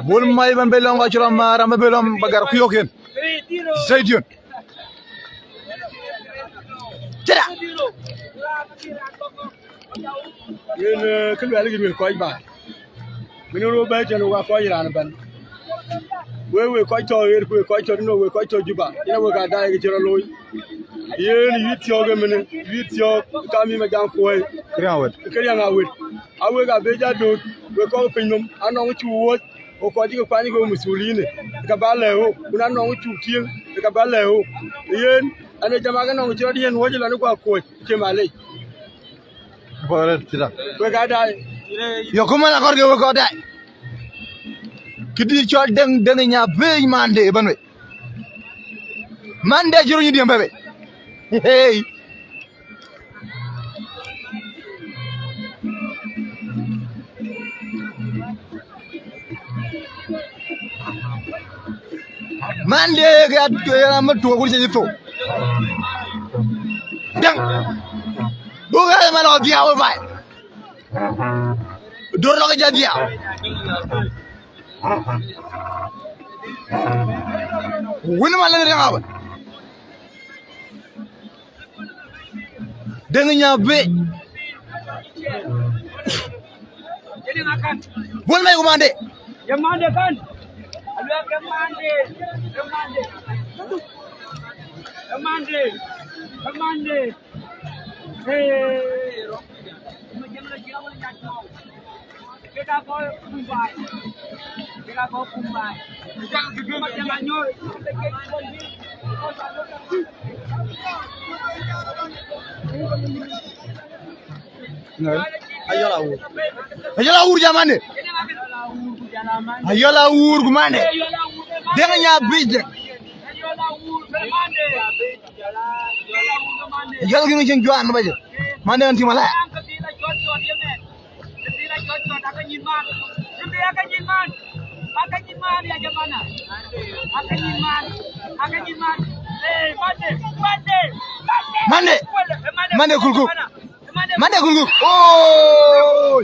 Bol mac ban be lɔŋ ka cï rɔm, ah, ram be lɔŋ ba gar ku yök yen. Three zero. Stay tuned. Tëda. Yen, eh, kë luɛl kï luel kɔc baai. Min röt bɛ̈ɛ̈i tën, wek aa kɔc raan ëbɛ̈n. Wek, wek kɔc tɔ̈ ɣer, ku wek kɔc tɔ̈ tënou, wek kɔc tɔ̈ Juba, yen wek aa daai kë cï rɔt looi. Yen yï thiɔ̈k ëmënë, yï thiɔ̈k ka mï ma jam kuɔ̈i. Këriëëc awet. Këriëëc awet. A wek aa be jɔ dööt, wek kɔc piny nɔm, anɔŋ cuk wuɔ̈c, ku kɔc cï ke kuany ke masuliinë, ke bä lɛ̈k ɣok, ku na nɔŋ cuk tieŋ, ke bä lɛ̈k ɣok. Yen, ɛn ë jam akë nɔŋ cï rɔt yen wuɔ̈c ë lɔn ë guɔ kuɔ̈c, cï malec. Wek aa daai. Yo, ku man akɔr ke wek kɔc daai. Këdï cɔl Deŋ, Deŋ nya bï mande ëbɛ̈n wei. Mande cï röt nyin diɛ̈m bɛ̈ bei. Hey. Mande ke ya, ke ya ma tuɔɔk wur cï thou. Deŋ. Buk ya ma lɔ dhiau baai. Dor lɔ ke jɔ dhiau. Wun ma lënë Deŋ awet. Deŋ nya bï. Bol mac ku mande. Ye mande kan. Alua ke mande. Ke mande. Ke mande. Ke mande. Hey. Ayɔl awur. Ayɔl awur jamande. Ayɔl awur ku mande. Deŋ nya bï Deŋ. Ayɔl kï ŋic cïn juan ba jë. Mande ɣɛn tim alaya. Mande. Mande kulku. Mande kulku. Oh.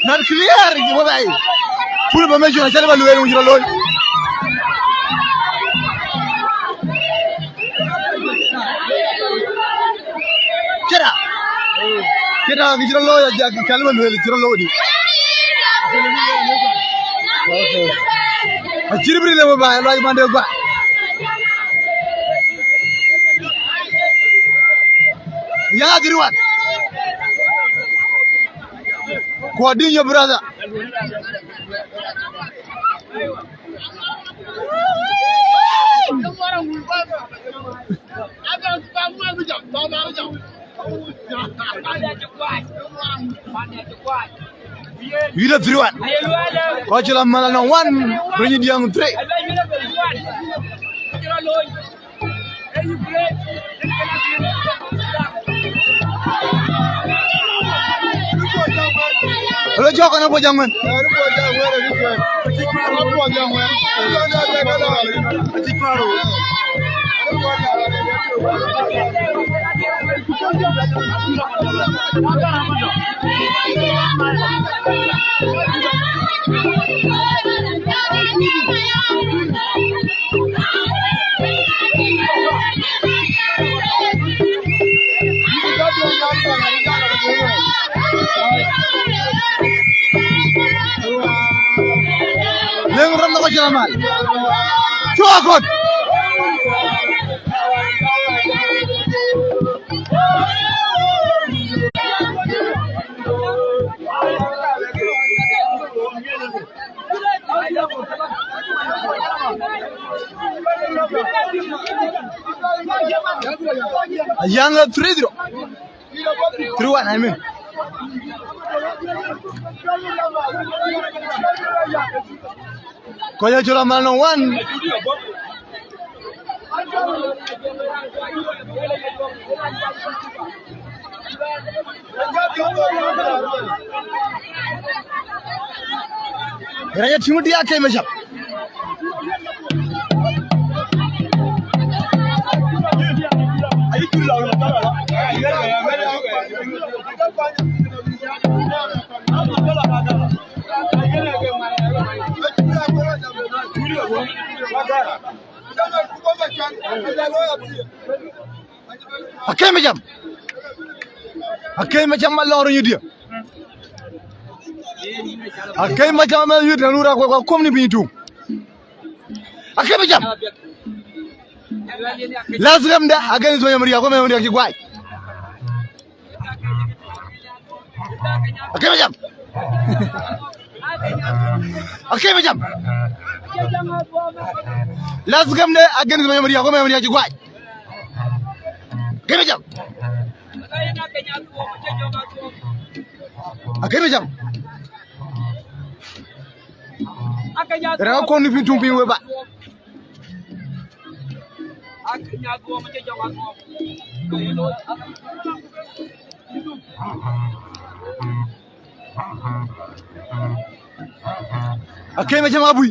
Not clear, wala ai. Full information, acan ba luel, wun cï rɔt looi. Cïda. Cïda, kë cï rɔt looi, acan ba luel, cï rɔt looi di. Acït bï ril ë baai, luac mande gua. Yak adhir wan. Kuɔt din your brother. Yïn adhir wan. Kɔc cï la mal anɔŋ wan, bï nyin diäŋ three. Hello, Jok, ana po jaŋ wen. Leŋ rɔt lɔk cïn amal. Cuk akɔ̈t. Ayaŋ three zero. Three one, I mean. Kɔc acɔl amal nɔŋ one. Rɛc ë tiŋ diaak ke macam. Akëc macam. Akëc macam alɔŋ rönyë dië. Akëc macam alɔŋ rönyë dië, nu ra kuɔm ni piny tuŋ. Akëc macam. Last game da against Manyamriak, ku Manyamriak cï guai. Akëc macam. Akëc macam. Last game da against Manyamriak, ku Manyamriak cï guai. Akëc macam. Akëc macam. Rɛ̈k akɔ̈n ni piny tuŋ piny we ba. Akëc macam abui.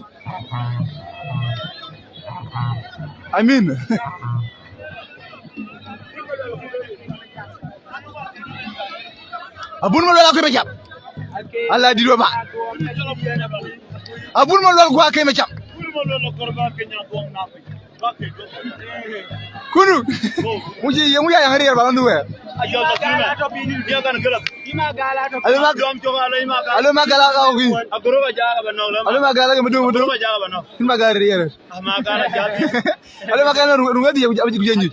I mean. Abun Malual akëc macam. Ala dït we ba. Abun Malual ku akëc macam. Kunu. Ŋuci ye ŋuya yang riɛr ba lɔn dhuwɛ. Alo ma, alo ma gala ka wi. Alo ma gala ke mdu mdu. Kin ma gala riɛr. Alo ma gala rung rung di abi ku jenyi.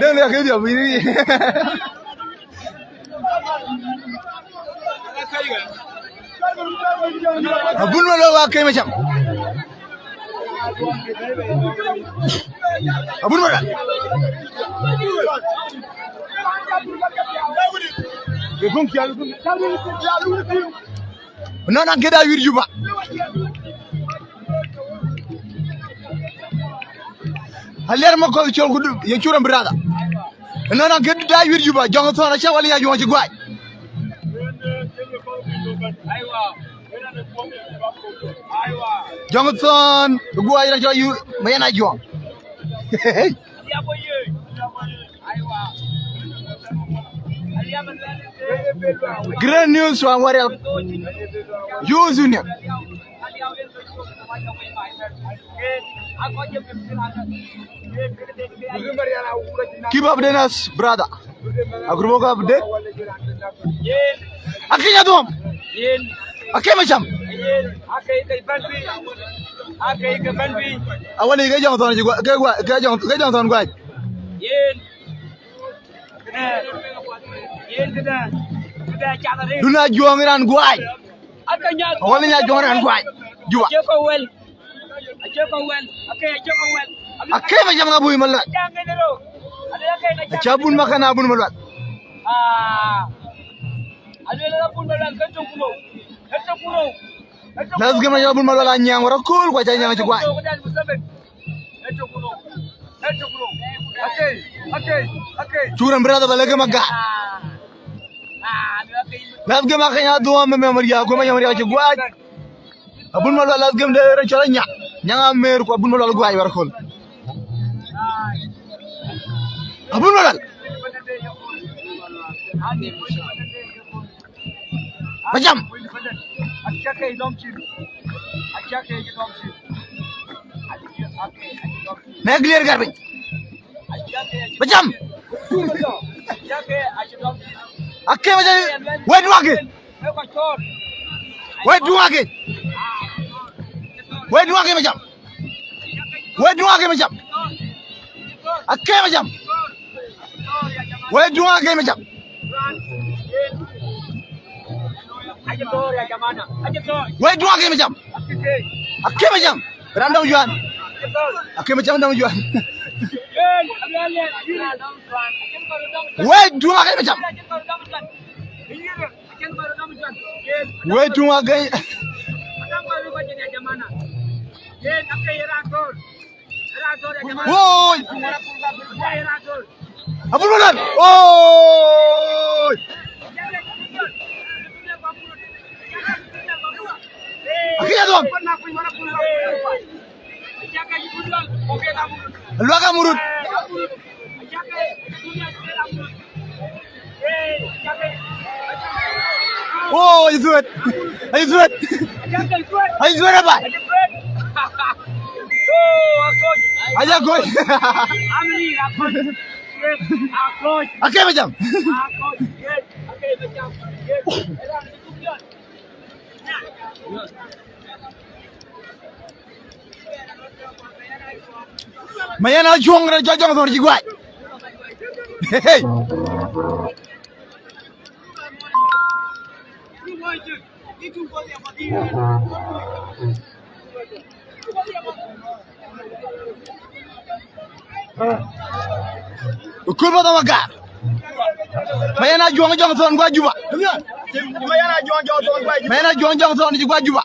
Deng ya ke dia bini. Abun Malual wa akëc macam. Abun Malual. Nɔn akëda wir Juba. Aliɛr ma kɔth col ku ye curam brother. Nɔn akëda wir Juba, Jɔŋ Thɔn aca wali ya Jɔŋ cï guac. Jɔŋ Thɔn guac na cɔl yu ma yɛn a Jɔŋ. Great news from Warial Youth Union. Keep up the nurse, brother. Agrubo ka update. Akëc adhuɔm. Akëc macam. Awali ke Jɔŋ Thɔn cï gua-, ke gua-, ke Jɔŋ, ke Jɔŋ Thɔn guac. Dun a Jɔŋ ran guac. Awali nya Jɔŋ ran guac. Juba. Akëc macam abui Malual. Aca bun makan abun Malual. Last game aca bun Malual anyiaŋ wara kul ku aca nyiaŋ cï guac. Curam brother ba leke maga. Last game akëc adhuɔm me Manyamriak ku Manyamriak cï guac. Abun Malual la game de rɔt cɔl Anyaŋ. Nyaŋ Amer ku Abun Malual guai wär kol. Abun Malual. Bajam. Nek lier gar piny. Bajam. Ake bajam. Wait, wake. Wei duŋ ake. Wei duŋ ake me jam. Wei duŋ ake me jam. Ake me jam. Wei duŋ ake me jam. Wei duŋ ake me jam. Ake me jam. Ran dɔm juan. Ake me jam dɔm juan. Wei duŋ ake me jam. Wei tuŋ agei. Woi. Abun Malual. Woi. Akëya dhɔm. Luak Amurut. Oh, aye thuet. Aye thuet. Aye thuet abac. Aye akoc. Ake me jam. Mayen Ajuɔŋ rɔt jɔ jɔŋ thɔn cï guai. Hey. Ukul ba dhama gar. Mayen Ajuɔŋ jɔŋ thɔn gua Juba. Mayen Ajuɔŋ jɔŋ thɔn gua Juba. Mayen Ajuɔŋ jɔŋ thɔn gua Juba.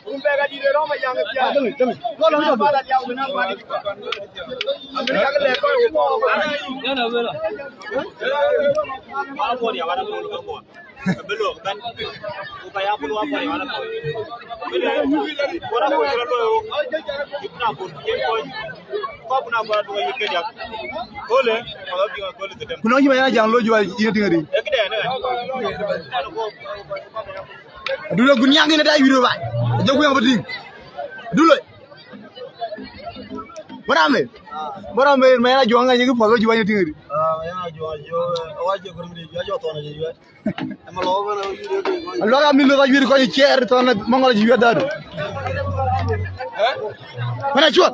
Ku nɔŋ cï Mayen Ajuɔŋ looi Juba yïn tïŋ adi? Aduloi, ku niaŋ yïn ata yï wïïr baai. Ajɔ ku yäŋ bï tïŋ. Aduloi. Bɔ̈ raan mɛr. Bɔ̈ raan mɛr, Mayen Ajuɔŋ ŋa yïn kï puɔth looi Juba yïn tïŋ adi? Aluak amï loth ayuɛɛr kɔc ciɛɛr thɔn Maŋɔl cï yuɛɛr dhadu. Wën acuɔt.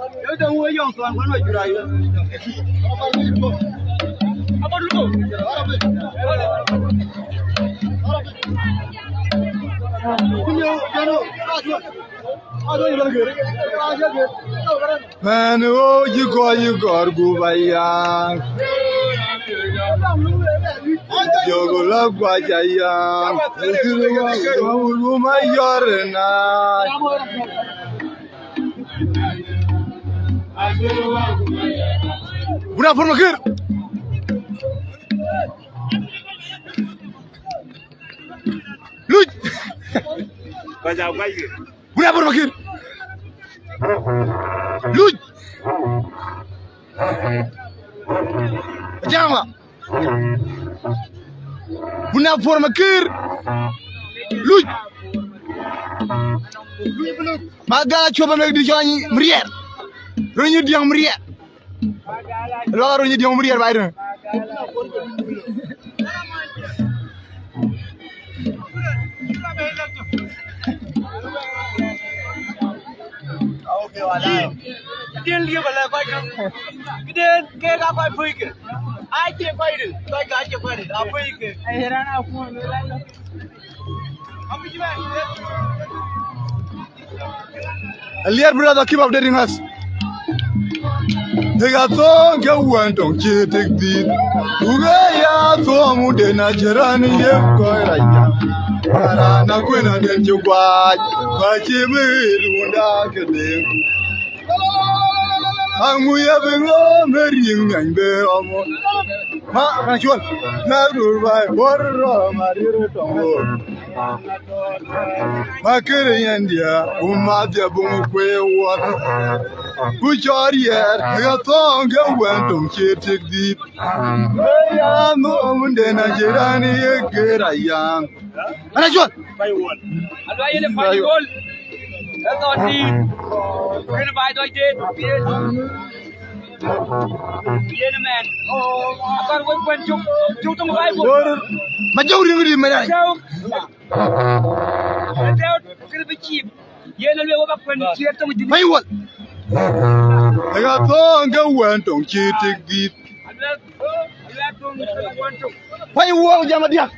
Mɛn ɣöö cï kɔc ë kɔɔr gup aya, jɔku lɔ kuac aya, wun wun ayɔr ëna. Buna pur makir. Luc. Buna pur makir. Luc. Jama. Buna pur makir. Luc. Ma gala coba mek di jɔny mrier. Runyi diang mrier. Lo runyi diang mrier bai dun. Dil ye bala koi kan. Kiden ke ka koi puike. Ai ke koi dil. Koi ka ke koi dil. A puike. Ai ran a kun. Alier brother, keep updating us. Dek athöŋ ke wën töŋ cï tik dhïth. Duke ya athöŋ mudën acï raan ye kɔc rac jam. Raan akuën aden cï guac, ba cï bï runda ke dek. Aŋu ye bï ŋö me riëŋ ŋany bï rɔm. Ma, ma cuɔl. Na dur bai, bor ro, ma rir tong wo. Ma kere yendia, uma dia bung kwe wol. Ku chor yer, ga thong ga wen tong che tik dit. Ya no mun de na jirani ye kera yang. Ana cuɔl. Alwa yene Panyuol. Ëthɔn tïŋ. Kënë baai dɔc deet. Yen mɛn. Akɔr wek kuɛn cuk. Cuk töŋ baai buk. Ma jɔu riŋ ri mɛn ai. Jɔu. Jɔu. Kënë bï cip. Yen alwe wek akuɛn ciɛɛr töŋ jini. Panyuol. Ega thɔŋ ke wɛn töŋ ci tik dit. Panyuol jam adiak.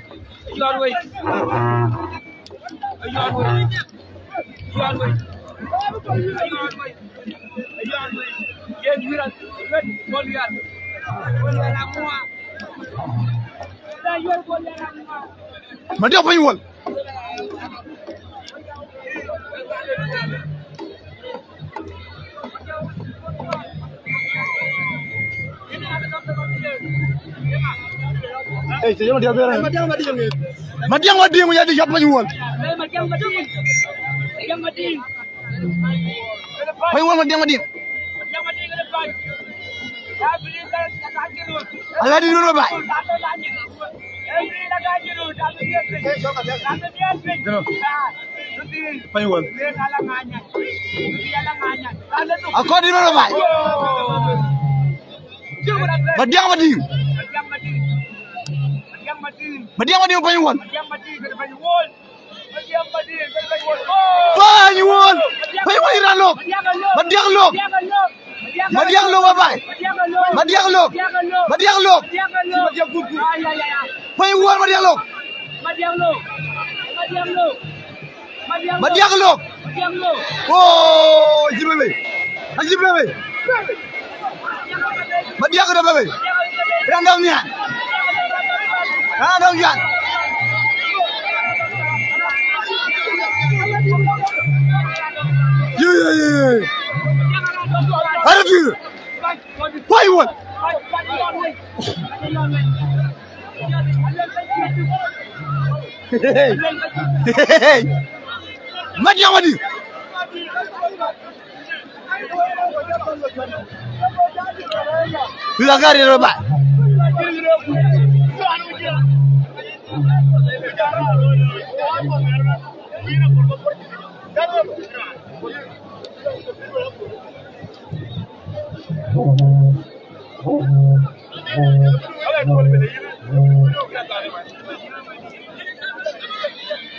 Madiak Panyuol. Ei, cï yom diɛ̈ bɛ̈ɛ̈r. Madiaŋ Madiŋ ya dï yɔp Panyuol. Panyuol Madiaŋ Madiŋ. Ala di dun bai. Panyuol. Akɔr di dun bai. Madiaŋ Madiŋ. Madiaŋ Madiŋ Panyuol. Panyuol. Panyuol ira lok. Madiaŋ lok. Madiaŋ lok babai. Madiaŋ lok. Madiaŋ lok. Panyuol Madiaŋ lok. Madiaŋ lok. Oh, jibe be. Ajibe be. Madiaŋ da bebe. Random nyan. Random nyan. Ye, ye, ye, ye. Arif. Panyuol. Hey. Hey. Madiaŋ Madiŋ. Pila gari roba.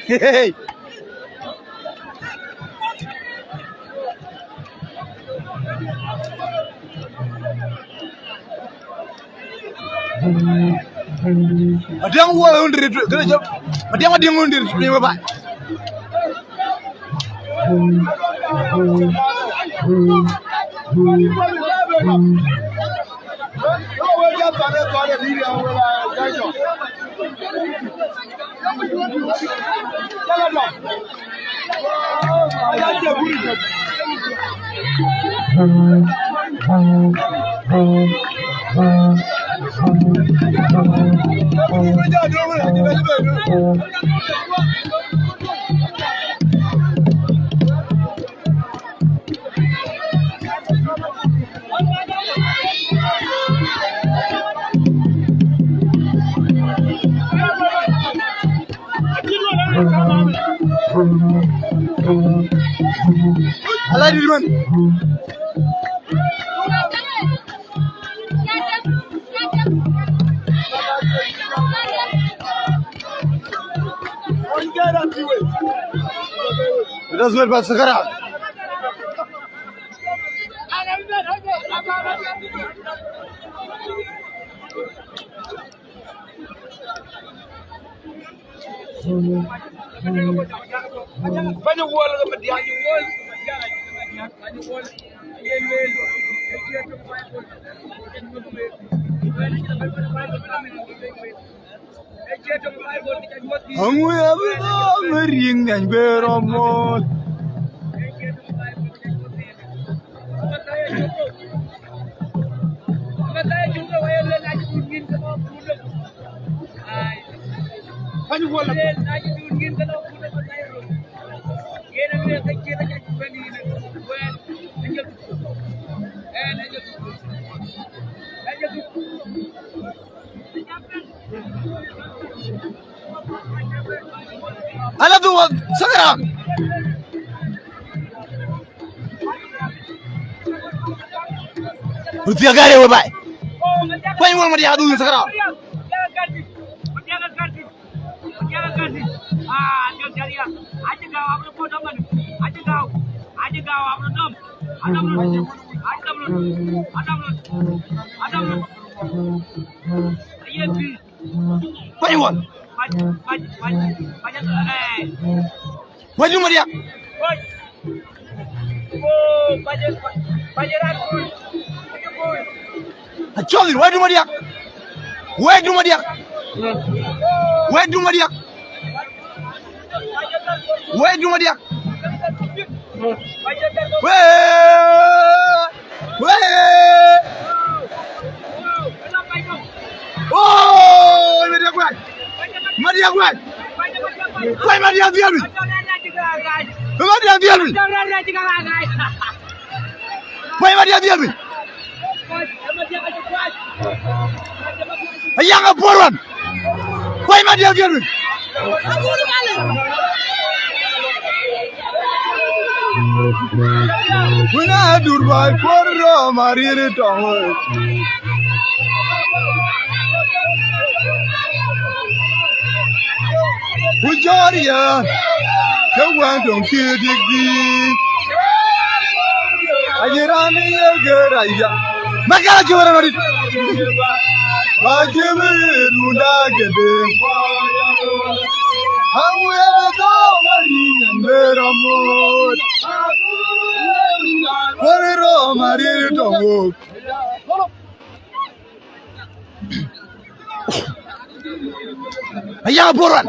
Hey. Madiaŋ wol hundred, kene jop. Madiaŋ Madiŋ hundred, ni we ba. Ala di man. That's what about Sakara. Bäny Wuɔl ke Madiaŋ Wuɔl. Aŋu ya bï dhɔ̈ɔ̈k ë riŋ nhiany bë rɔt mool. Ala du wa sakara. Rutia gare we bai. Kwai wal mari adu sakara. Kwai wal. Wai du mari. Achol, wai du madiak. Wai du madiak. Wai du madiak. Wai du madiak. Wai. Wai. Oh, madiak wai. Madiak wai. Wai madiak diabi. Madiak diabi. Kuany Madiath Bielbi. Ayaŋ a puɔr wan. Kuany Madiath Bielbi. Wina dur bai puɔr ro marir tong. Ku jɔɔr ya, ke wään döŋ cï dik dïït. Aye raan ye gër aya. Makala cï wërë röt. Ba cï bï runda gede. Aŋu ye bï thɔ̈u wari nyan bï rɔm wot. Wari rɔm arir tɔŋ wok. Aya boran.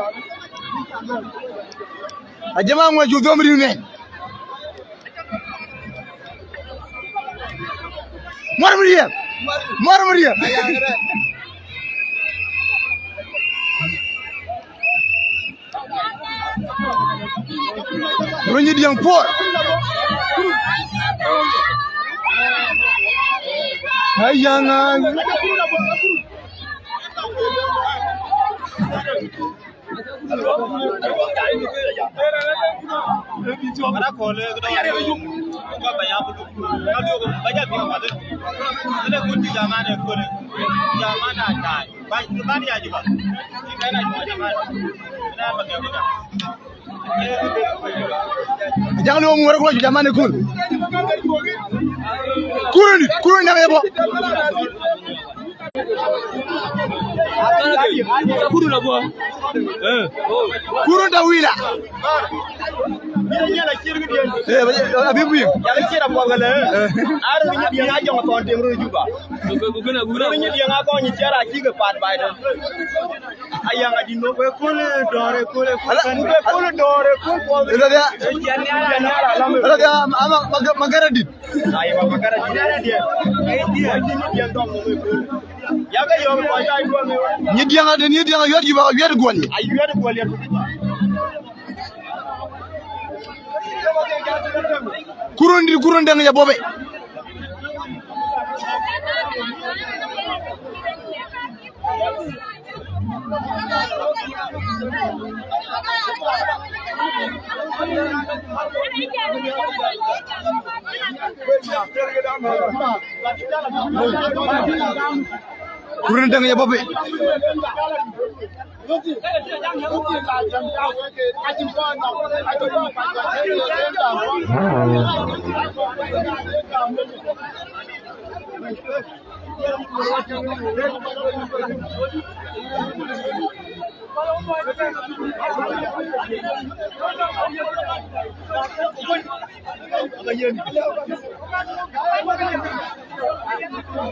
Ajama ŋuɛc ju dhom riu ŋɛny. Muɔr mi riɛk. Muɔr mi riɛk. Runyi diɛŋ puɔr. Ayaŋa. Jaŋ luɔm ŋuɔ̈r kulo jamani kul. Kuruni, kuruni nang yebo. Kurun da wila. Eh, abi buyi. Ayaŋ adï no. Kue kul dɔɔr, kul, kul. Ala. Kue kul dɔɔr, kul, kul. Ala dia. Ala dia, ama, ama, magara dit. Aywa, magara dit. Aywa, dit, dit, dɔɔr, kul. Ya ke yɔm kɔc, aywa. Nyi diɛŋ ade, nyi diɛŋ ayuɛt juba, ayuɛt guɔl. Ayuɛt guɔl ya. Kurun di, kurun dɛŋ ya bobe. Kurun dɛŋ ya bobe.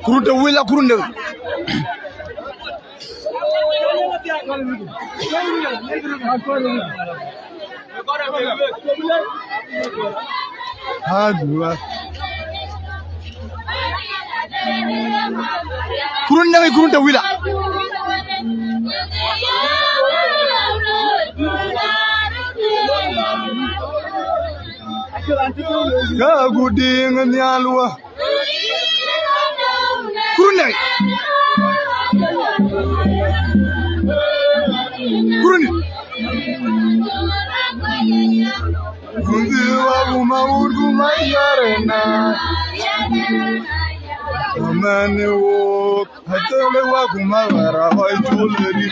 Kurun de wila, kurun de. Kurun nɛŋ, kurun de wila. Ka gudiŋ nhial wä. Kurunei. Kurunei. Kundi wa kuma urgu mayarena. Amani wo. Atele wa kuma wara wa ituledi.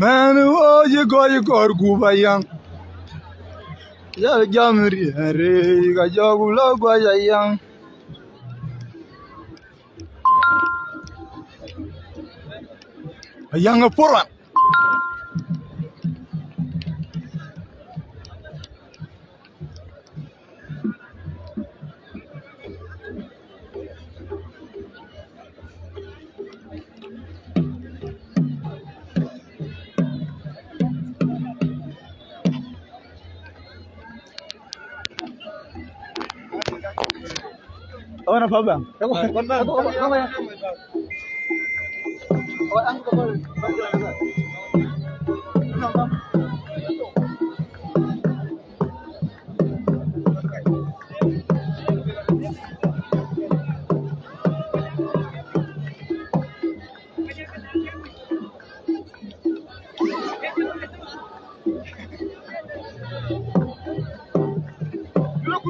Mɛn ɣöö cï kɔc kɔɔr gup ayaŋ. Jal jam riɛɛr, ka jɔk lɔ guac ayaŋ. Ayaŋ ë puɔ̈r wan. Awan apa bang?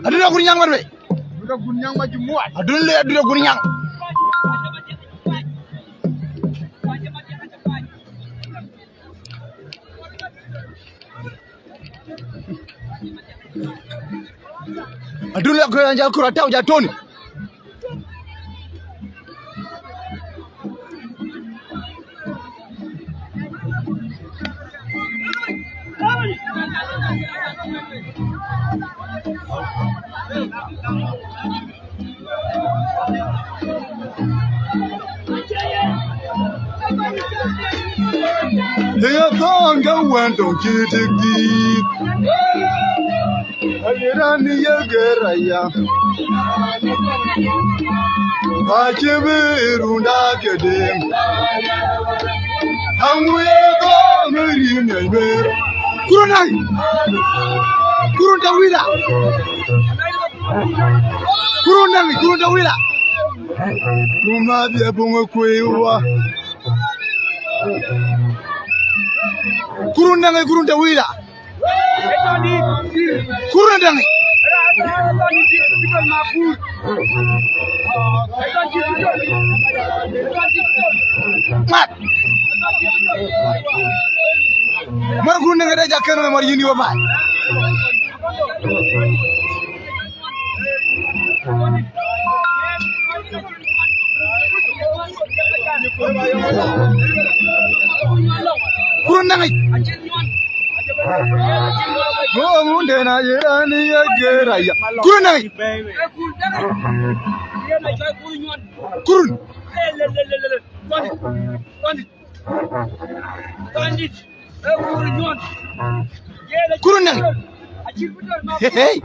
Aduna kun nyang marbe. Aduna kun nyang ma jumuat. Aduna le aduna kun nyang. Adun la kura jal kura tau ja Tony. Ye thɔ̈ɔ̈ŋ ke wën töŋ cï tik dïït. Ayï raan ye gër aya. Acï bï runda ke deŋ. Aŋu ye thɔ̈ɔ̈ŋ ë rïïu miɔc bër. Kurun ai. Kurun ta wila. Kurun daŋ, kurun ta wila. Kuma bia buŋ kuiwa. Kurun daŋ, kurun ta wila. Kurun daŋ. Mat. Mar kun ne ŋede jakken ne mar yini wa ba. Kurun daŋi. Go munde na jirani ya gera ya. Kurun daŋi. Kurun. Kurun nang. Hey.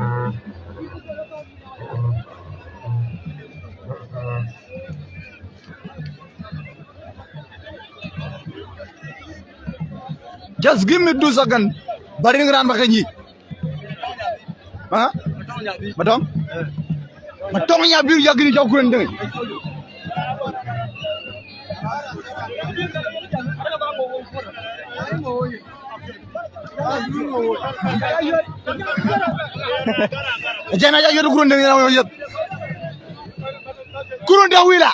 Just give me two seconds. Baring ran bakanyi. Ha? Matong? Matong ya bir ya gini jauh kurang deh. Jana ya yod kurang deh ya yod. Kurang deh wila.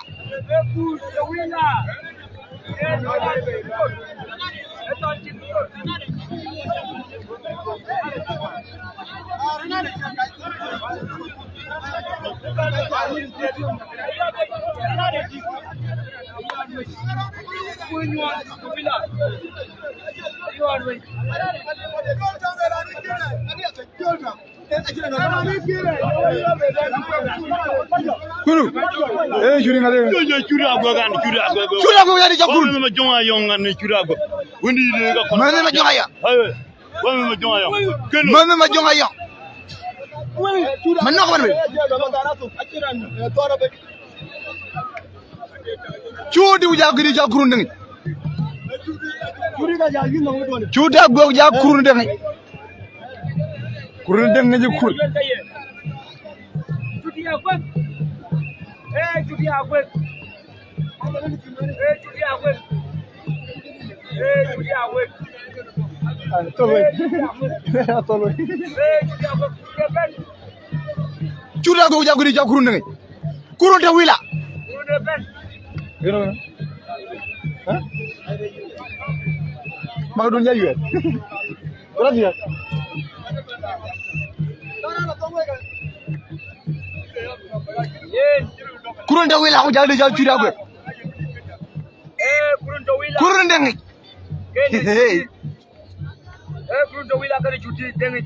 Kunu. Eh, curi ŋade. Curi agwek an, curi agwek. Curi agwek ya di ca Kurun. Wani ma jong ayong an, curi agwek. Wani de ka kon. Mane ma jong aya. Ayo. Wani ma jong ayong. Kelo. Mane ma jong aya. Manok ban be. Cudi u ja gidi ca Kurun deŋi. Cudi agwek ja Kurun deŋi. Kurun deŋi ji Kurun. Cudi agwek ja gidi ca Kurun deŋi. Kurun te wila. Yino, ha? Mak dun ya yuet. Kula dia. Kurun te wila ku jagdi jal cudi agwek. Kurun deŋi. Hey. Eh, Kurun te wila kene cudi deŋi.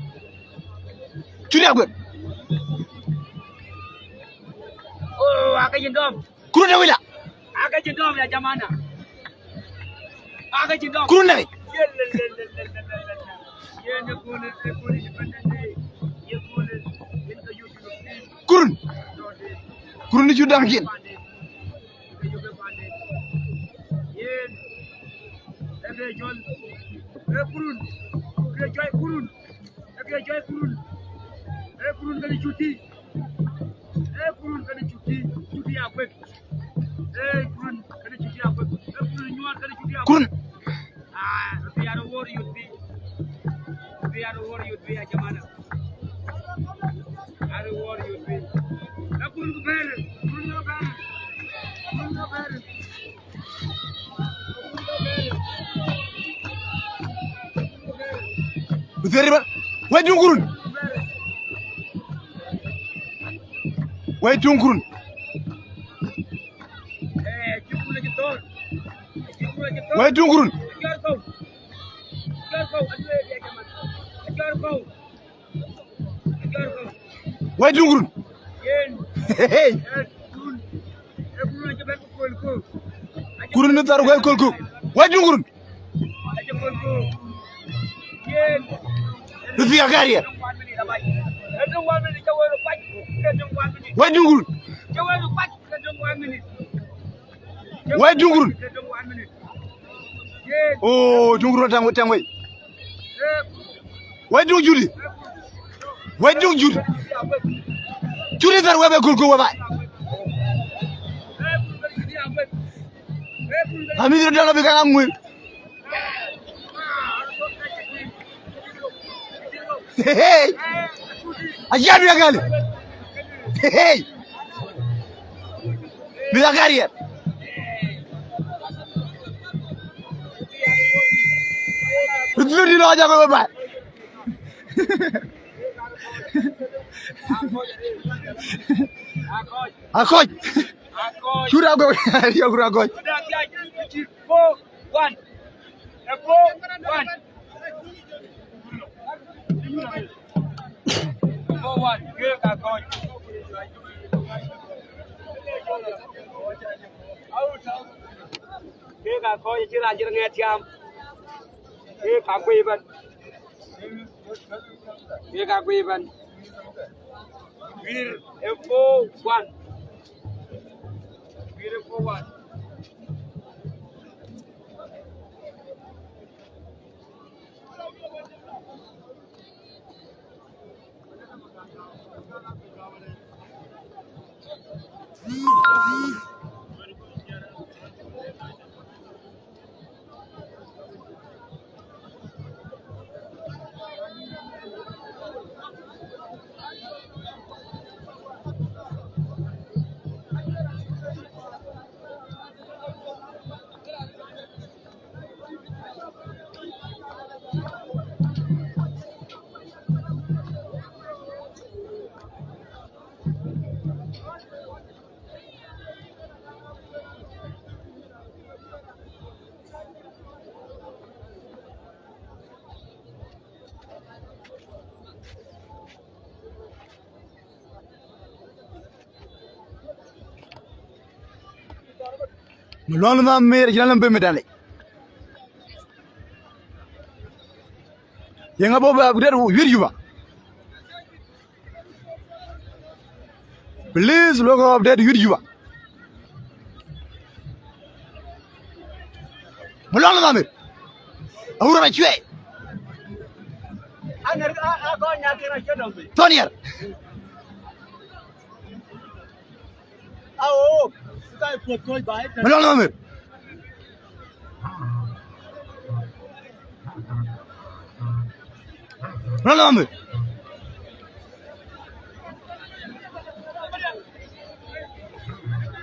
Cudi agwek. Oh, aka jin dom. Kurun te wila. Aka jin dom ya jamana. Aka jin dom. Kurun te. Ye le, le, le. Ye ne kone, ne kone independent day. Ye kone, in ka yuju. Kurun. Kurun ni cudi daŋ kin. Yen, eke jɔl, e Kurun, ke jɔi Kurun, eke jɔi Kurun, e Kurun kene cudi, e Kurun kene cudi, cudi agwek, e Kurun kene cudi agwek, e Kurun nyuɔɔr kene cudi agwek. Kurun. Ah, rëpï arë wor yöt piny. Rëpï arë wor yöt piny, a jamana. Arë wor yöt piny. Na kun ku bɛ̈ɛ̈r, kun ku bɛ̈ɛ̈r, kun ku bɛ̈ɛ̈r. Bïthëri ba, wec duŋ Kurun. Wec duŋ Kurun. Wec duŋ Kurun. Wec duŋ Kurun. Hey. Kurun ni thar wec kol ku. Wec duŋ Kurun. Rëpï agariɛ. Wec duŋ Kurun. Wec duŋ Kurun. Oh, duŋ Kurun tɛŋ, tɛŋ wei. Wec duŋ Judi. Wec duŋ Judi. Judi thar webe kulku weba. Ami dira dala bika ŋuin. Hey. Aja bia gali. Hey. Bia gali. Rutlo di lo aja ko ba. Akoc. Cura go. Ya gura go. Four one. Four one. Four one. Kek akoc. Kek akoc, cï raan cï ŋɛt tiam. Kek akuc ëbɛ̈n. Kek akuc ëbɛ̈n. Guiir ë four one. Guiir ë four one. Malɔŋ Mamer acïn alɛm bï medal yic. Yeŋa bɔ̈ bï update wïïr Juba? Please, lok update wïïr Juba. Malɔŋ Mamer. Awurɔm acuɛɛi. Thɔn yɛr. Malɔŋ Mamer. Malɔŋ Mamer.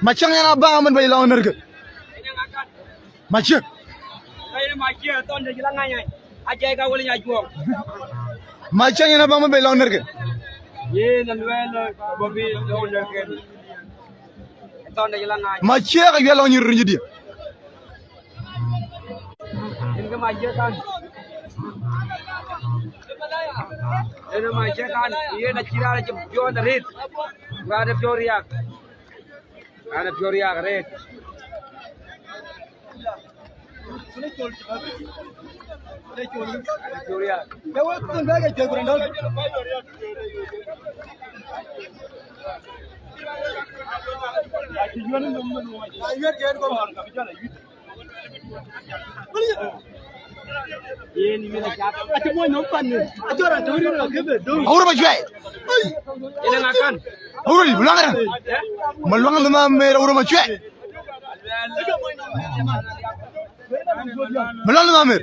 Maciëŋ yɛn abaŋ amën bɛ̈c lɔŋ nërkë. Maciëŋ. Maciëŋ yɛn abaŋ amën bɛ̈c lɔŋ nërkë. Maciëŋ awiɛl lɔŋ nyïr riny dië. Yen ke Maciëŋ kan. Yen Maciëŋ kan. Yen acï raan acï piɔ̈ɔ̈th arëët. Raan ë piɔ̈u riääk. Raan ë piɔ̈u riääk arëët. Raan ë piɔ̈u riääk. Awurɔm acuɛɛi. Awurɔm, Malɔŋ Mamer, Awurɔm acuɛɛi. Malɔŋ Mamer.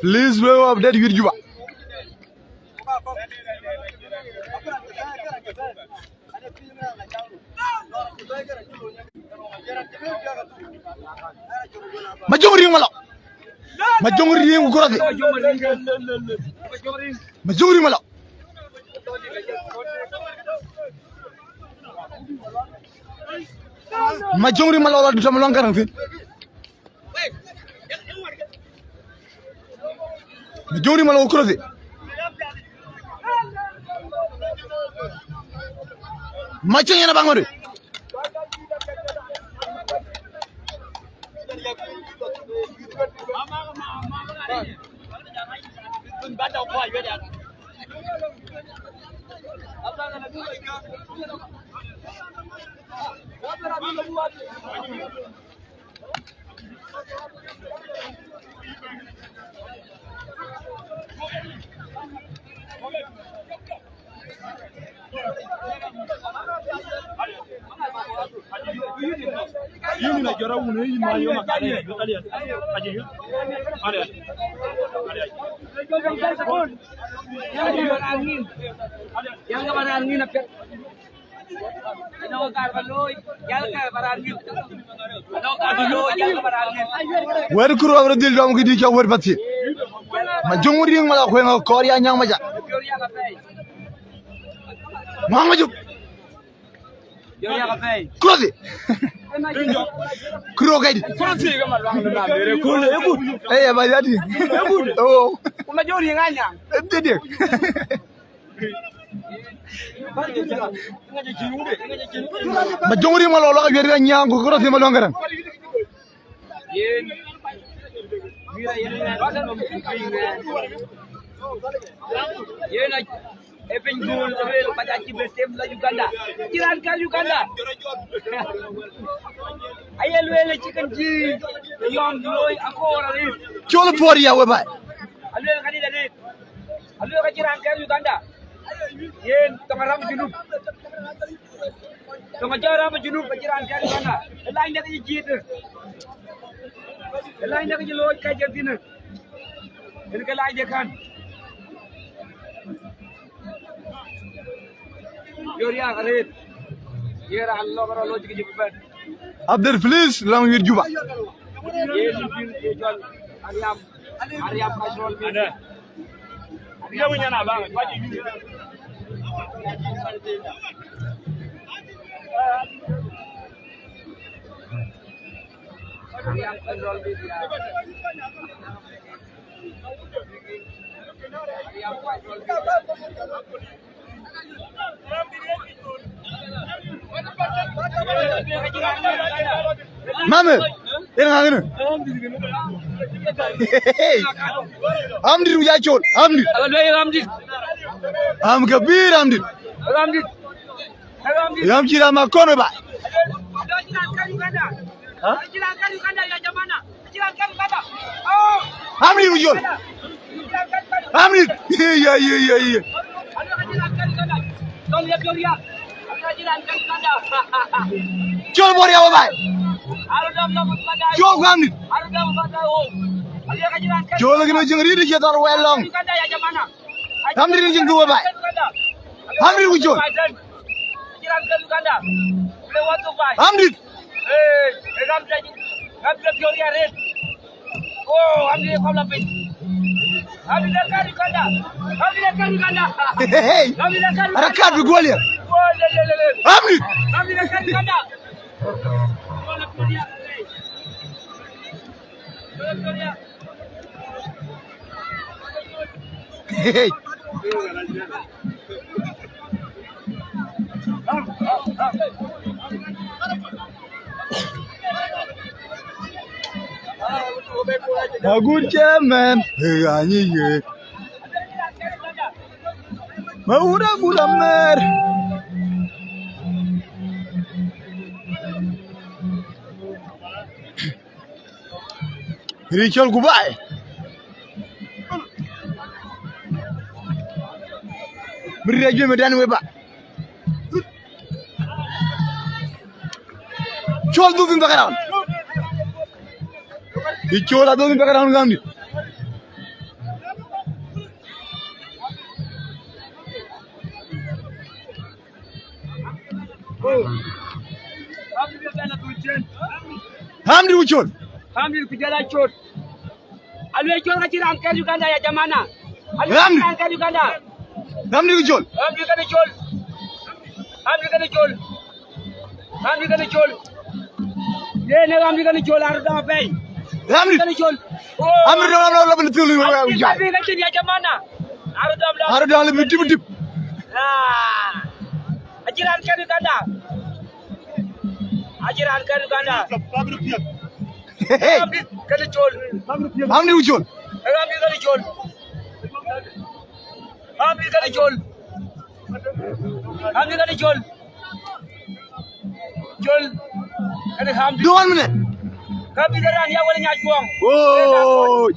Please, we update wïïr Juba. Majöŋ riŋ Malɔŋ. Majöŋ riŋ ku kurathi. Majöŋ riŋ Malɔŋ. Majöŋ riŋ Malɔŋ la duta Malɔŋ Garaŋ thïn. Majöŋ riŋ Malɔŋ ku kurathi. Maciëŋ yɛn abaŋ amën. Wɛ̈t kuru abï rɔt dhil dɔm këdï cɔk wɛ̈t path thïn. Majöŋ riŋ Malɔŋ kueŋ kɔɔr ya nyäŋ maca. Ŋɔŋ Majöŋ. Kurathi. Kuro kadi. Kurathi ke Malɔŋ na bere kule egut. Eh, ba jadi. Egut. Oh. Kuma jori nganya. Ede. Majöŋ riŋ Malɔŋ la ka wiɛt ka nyäŋ ku kurathi Malɔŋ Garaŋ. Yen mira yen ŋɛn nɔm piny ŋɛn. Yen a e piny dhul luel ka ja ci be tem la Uganda. Ci raan kɛ̈r Uganda. Aye luel ci kën ci yɔm looi akoor arëët. Col puɔr ya we bai. Aluel ka dit arëët. Aluel ka ci raan kɛ̈r Uganda. Yen tɔŋ aram Junub. Tɔŋ ajɔ ram Junub ka ci raan kɛ̈r Uganda. Ë lany dek ci jiit. Ë lany dek ci looi ka jek thïn. Yen ke lany dek kan. Jɔ riak arëët. Ye raan lɔk rɔ loc ke jek bɛ̈n. Abdel, please, lɔŋ wïïr Juba. Ye lubil ye jɔl Ariam. Ariam ka jɔl. Mame, yen ŋa kënë? Hamdi, du ya col, Hamdi. Ala luel Hamdi. Ham kabir, Hamdi. Hamdi. Hamdi. Yam cï ram akɔn ba. Ha? Hamdi, du col. Hamdi. Ye, ye, ye, ye, ye. Col bɔr ya wä bai. Col gam ni. Col gin jiŋ rit cie thɔl wɛl lɔŋ. Hamdi, jiŋ du wä bai. Hamdi, ku col. Hamdi. Oh, Hamdi, kɔm la piny. Hamdi, de kar Uganda. Hamdi, de kar Uganda. Hey, hey. Hamdi, de kar Uganda. Ara kar bi gol ya. Oh, le, le, le, le. Hamdi. Hamdi, de kar Uganda. Hey, hey. Agut cï mɛn ë ɣany ye. Ma wut agut amɛr. Ri col ku baai. Bï riɛc juëc mëdan wek ba. Col dhuk in background. Ri col adhuk in background gam dit. Hamdi, ku col. Hamdi, ku jɔl a col. Aluel col ka cï raan kɛ̈r Uganda ya jamana. Aluel col ka cï raan kɛ̈r Uganda. Hamdi, ku col. Hamdi, kënë col. Hamdi, kënë col. Hamdi, kënë col. Ye ne Hamdi, kënë col, arëët dɔm apɛi. Hamdi. Kënë col. Oh. Hamdi, dɔm, dɔm, dɔm, dɔm, dɔm, dɔm, dɔm, dɔm. Hamdi, kënë col ya jamana. Arëët dɔm, dɔm. Arëët dɔm, dɔm, dɔm, dɔm. Ah. Acï raan kɛ̈r Uganda. Acï raan kɛ̈r Uganda. Hey. Hamdi, kënë col. Hamdi, ku col. Hamdi, kënë col. Hamdi, kënë col. Hamdi, kënë col. Col. Kënë Hamdi. Duɔ̈n mënë. Ka bï raan ya wala nya cuɔŋ. Woi.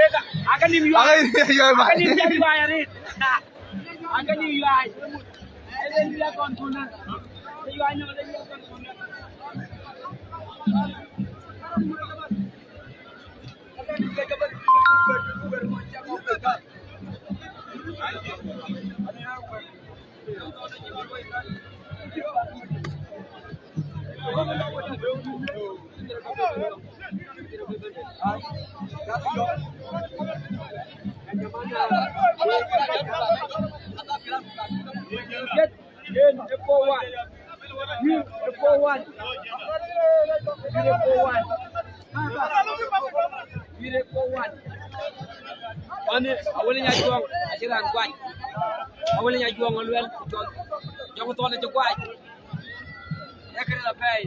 Eka, aka nim yuai. Aka nim yuai, aka nim yuai arëët. Aka nim yuai. Aka nim yuai kɔn kuna. Yuai nɔ, aka nim yuai kɔn kuna. Yen ë four one. Yen ë four one. Yen ë four one. Yen ë four one. Mani, Awël Nyajuɔŋ acï raan guany. Awël Nyajuɔŋ aluel, jɔŋ, jɔŋ thɔn acï guany. Yakërë la pɛi.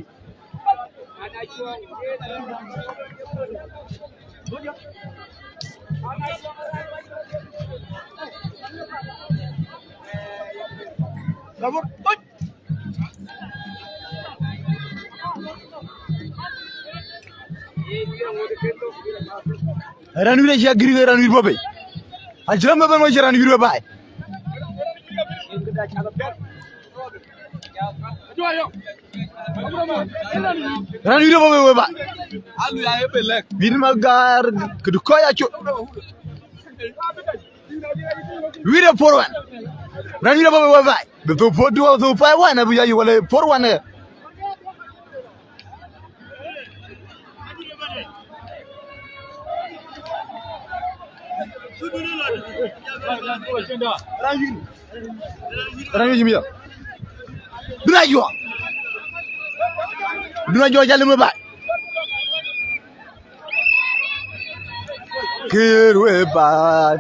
Raan wït acï agir ke raan wït bɔ̈ bei. Acï raan bɛ̈n, acï raan wït wek baai. Raan wït abɔ̈ bei wek baai. Wït Magar, këdu kɔc acol. Wït ë four one. Raan wït abɔ̈ bei wek baai. Bï thou four two, thou five one, abï ya yï wala four one ë. Raan wiëc mi ya. Bï raan juɔk. Bï raan juɔk, jal lëmë baai. Kër we baai.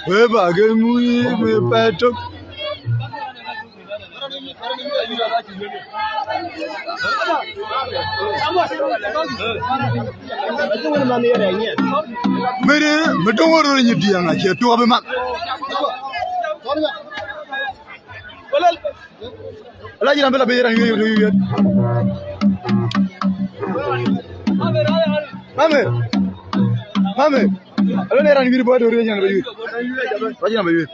We baai ke mui me pɛ̈tök. Mene, me döŋ röl nyin diäŋ acie tuɔɔp ë mat. Ala jiran bela be ran wiëc, wiëc, wiëc. Mame. Mame. Ala ne ran wiëc bɔ do re nyan be wiëc. Ala jiran be wiëc.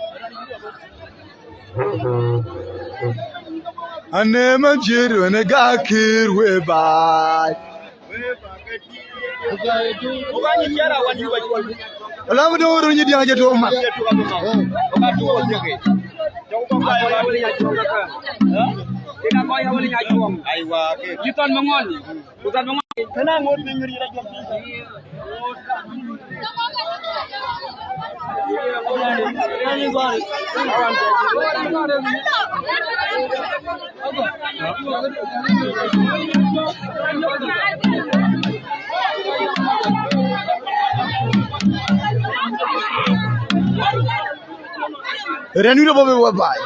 Ane man jiru ne ga kir we bai. Ala mu do ru nyi dia je to ma. Aiwa. Jiton mangoni. Kutan mangoni. Kana ngot ni ngiri la jom. Renu de bobe wa bai.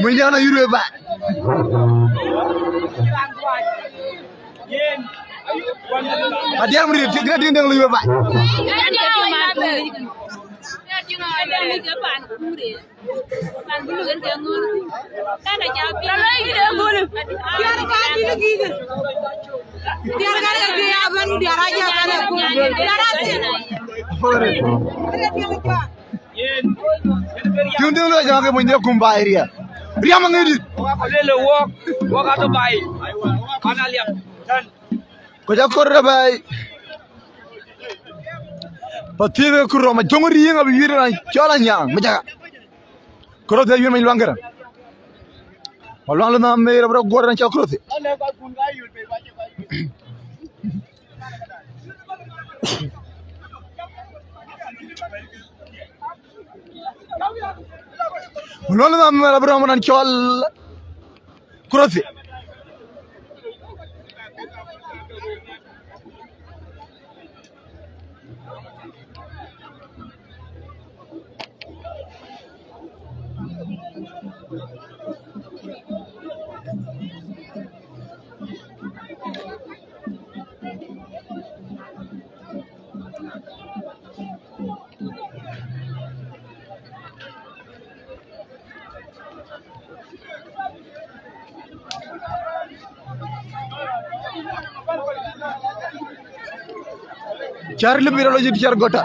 Mun jana yuru ba. Adiar mun de tigre ding ding lu ba. Tiŋ tiŋ lɔ jam ke muny de kum ba area. Riam ŋic dit. Lele wok, wok ato bai. Ana liap. Ko ja kor de bai. Pa tiŋ ku ro ma jong riŋ abi wir na chola nyang. Ma jaga. Kuro de yun ma luang kera. Ma luang lo na me ra bro gor na cha kuro de. Lolo na mera bro man chol cross. Car lëu bï rɔt lɔ yït car gɔ̈ta.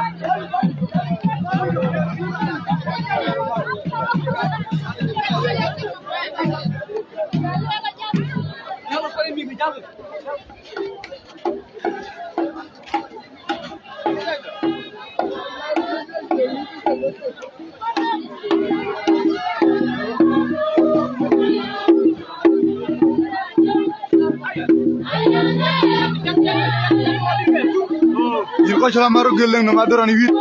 Yïn kɔc cä la mär röt gël lëŋ nɔm adhorani wït.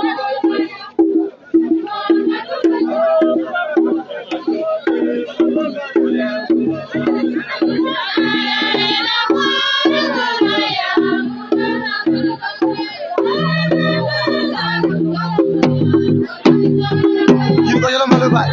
Yïn kɔc yɔl amääl ë baai.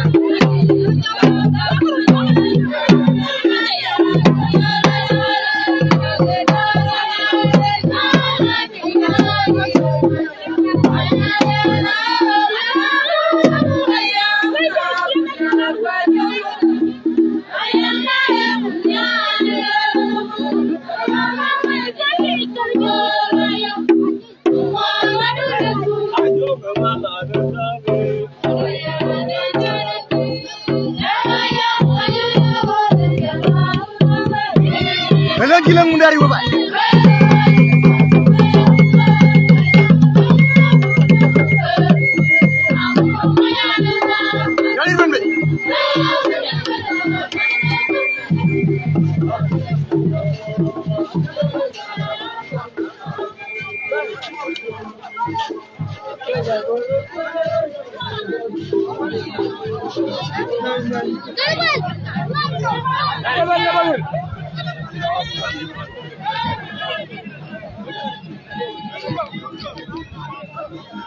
Ëlë gilë mundari we bai. Gari ben be.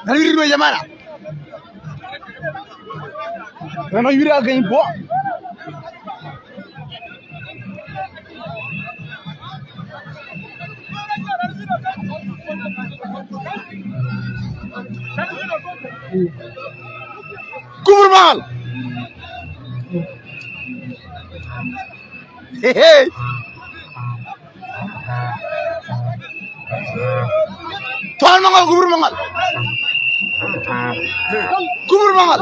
Nani riri jamana. Nani yuri agin bo. Kubur mal. Hey, hey. Tuan mangal, kubur mangal. Kubur mangal.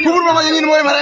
Kubur mangal yang ini mau mana?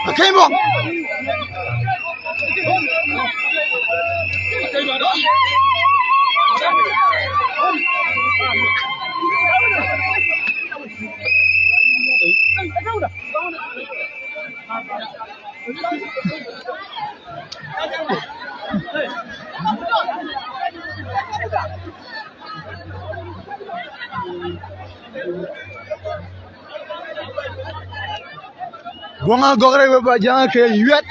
Akëc bɔ̈. Buɔŋ agɔk rɛc we ba jäŋ ke yuɛt.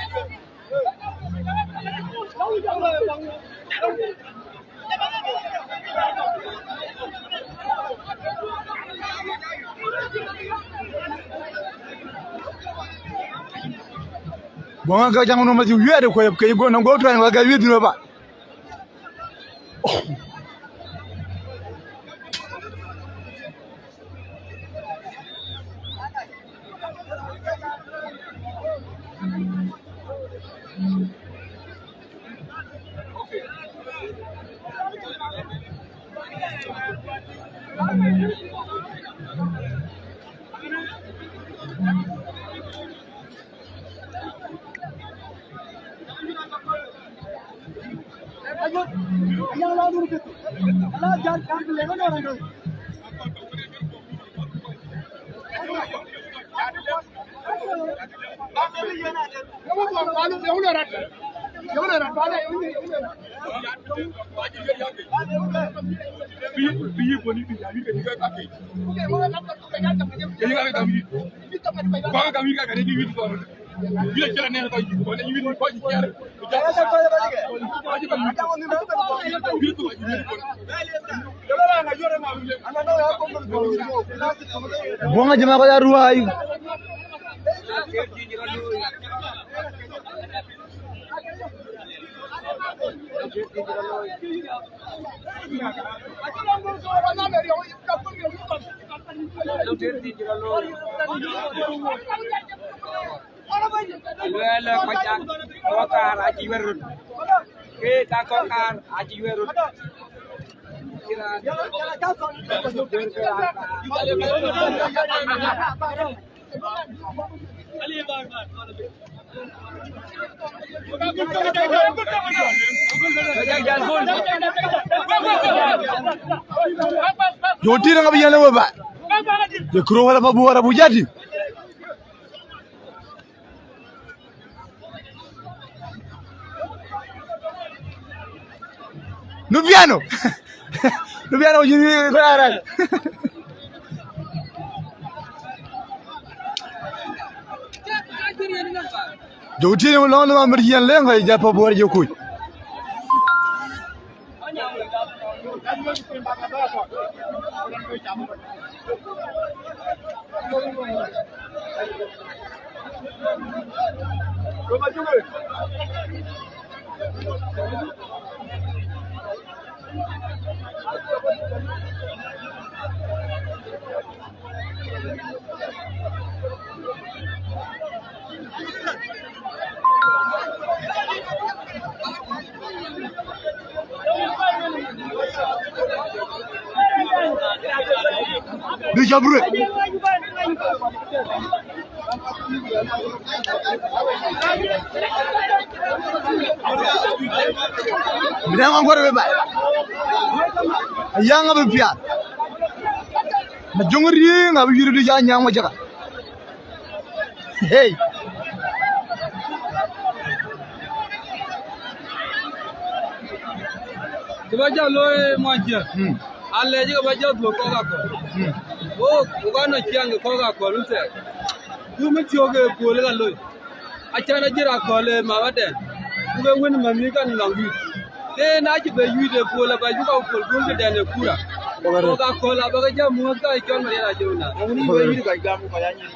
Buɔŋ agɔk jäŋ nu ma thiu yuɛt ku ke go na go tuɛn wa ke yuɛt nu ba. Buɔŋ ajama kɔc aruai. Luɛɛl kɔc kɔc kaar acï wɛ̈t röt. Ke ka kɔc kaar acï wɛ̈t röt. Jɔŋ tït ŋa bï yɛn lë we ba. Ye kuro wala pa buɔɔr abu jati. Nubiano. Nubiano, you, you, you, you. Jɔŋ tït ŋa lɔŋ lɔŋ amir yɛn lëŋ ɣɔi jat pa buɔɔr jɔ kuc. Bï cɔp ruet. Bï dɛŋ ŋɔŋ kuɔ̈r bï baai. Ayaŋ abï piath. Ma jöŋ riëëŋ abï yïr dï ca nyaŋ ma caka. Hey. Kë bä jɔ looi muɔnycië. Hmm. Alɛɛc kë bä jɔ dhuök kɔ̈k akɔ̈l. Hmm. Wok, wok anɔ ciɛɛŋ kɔ̈k akɔ̈l wun thɛɛr. Ku mi thiök ë puɔl ka loi. Acan ajïr akɔ̈l ë mama dɛn. Ku ke wën mɛ̈nhni kan lɔŋ dït. Ke na cï bɛ yuiit ë puɔl aba yuk akɔ̈l guöŋ këdɛn ë kura. Kɔ̈k arëët. Wok akɔ̈l abä ke jam muɔ̈th ka cɔl Marial Ajou na. Kɔ̈k arëët. Wok ë yuiit kɔc gam ku kɔc anyïn.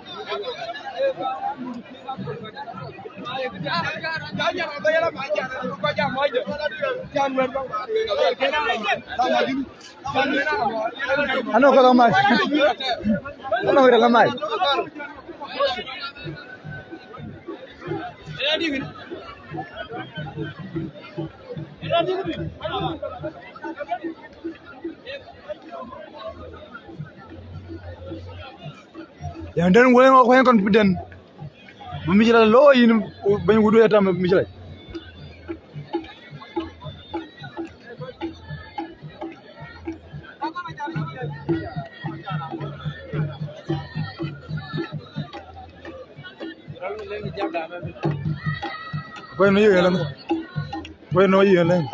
Ano kɔc amac. Ano kɔc amac. Yɛn den wëŋ ɣɔk wëŋ confident. Bï mïcïlä looi yïn bɛ̈ny wut wëë tam mïcïlä. Kuɛn në yï ɣɛn lëŋ. Kuɛn në yï ɣɛn lëŋ.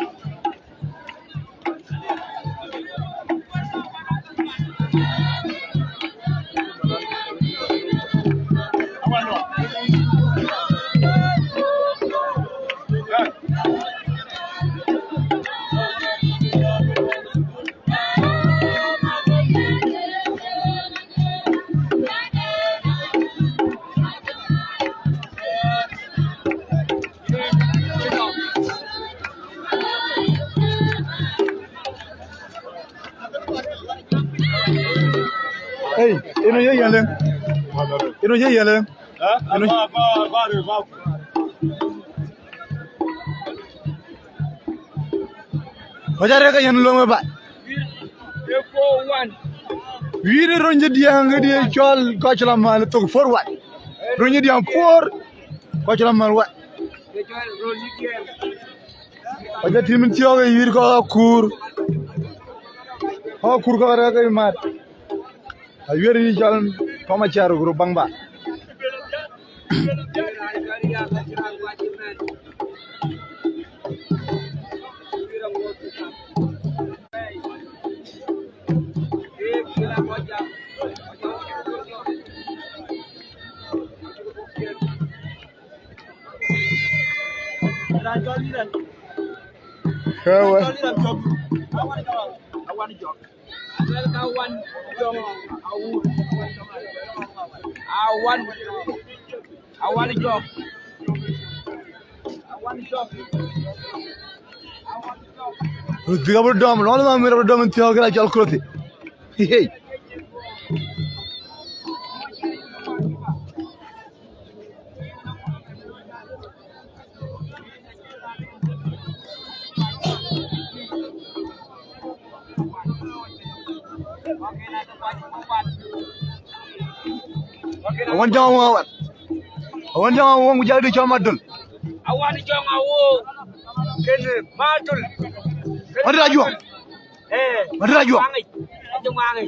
Ei, ino ye yɛn lëŋ. Ino ye yɛn lëŋ. Ino. Kɔc arëk ke yɛn löŋ ë baai. Wïïr rony cï diɛ̈ɛ̈ŋ këdï cɔl kɔc cï la mäl thok forward. Rony cï diɛ̈ɛ̈ŋ puɔ̈r kɔc cï la mäl wai. Kɔc ë tim thiɔ̈k ë wïïr kɔc akuur. Kɔc akuur kɔc arëk ke mat. Awiɛ̈r yï cɔl Pam Acar ku röt baŋ ba. Ewe. Awan, awan jɔk. Awan jɔk. Ruthi ka bï dɔm, lɔn ma mir bï dɔm in thiɔ̈k kï la cɔl Kurothi. Hey. Awan jɔŋ awan. Awan jɔŋ awan ku jal di cɔl Madul. Awan jɔŋ awo. Kene Madul. Madul ajuɔŋ. Eh. Madul ajuɔŋ. Wangi. Ajuɔŋ wangi.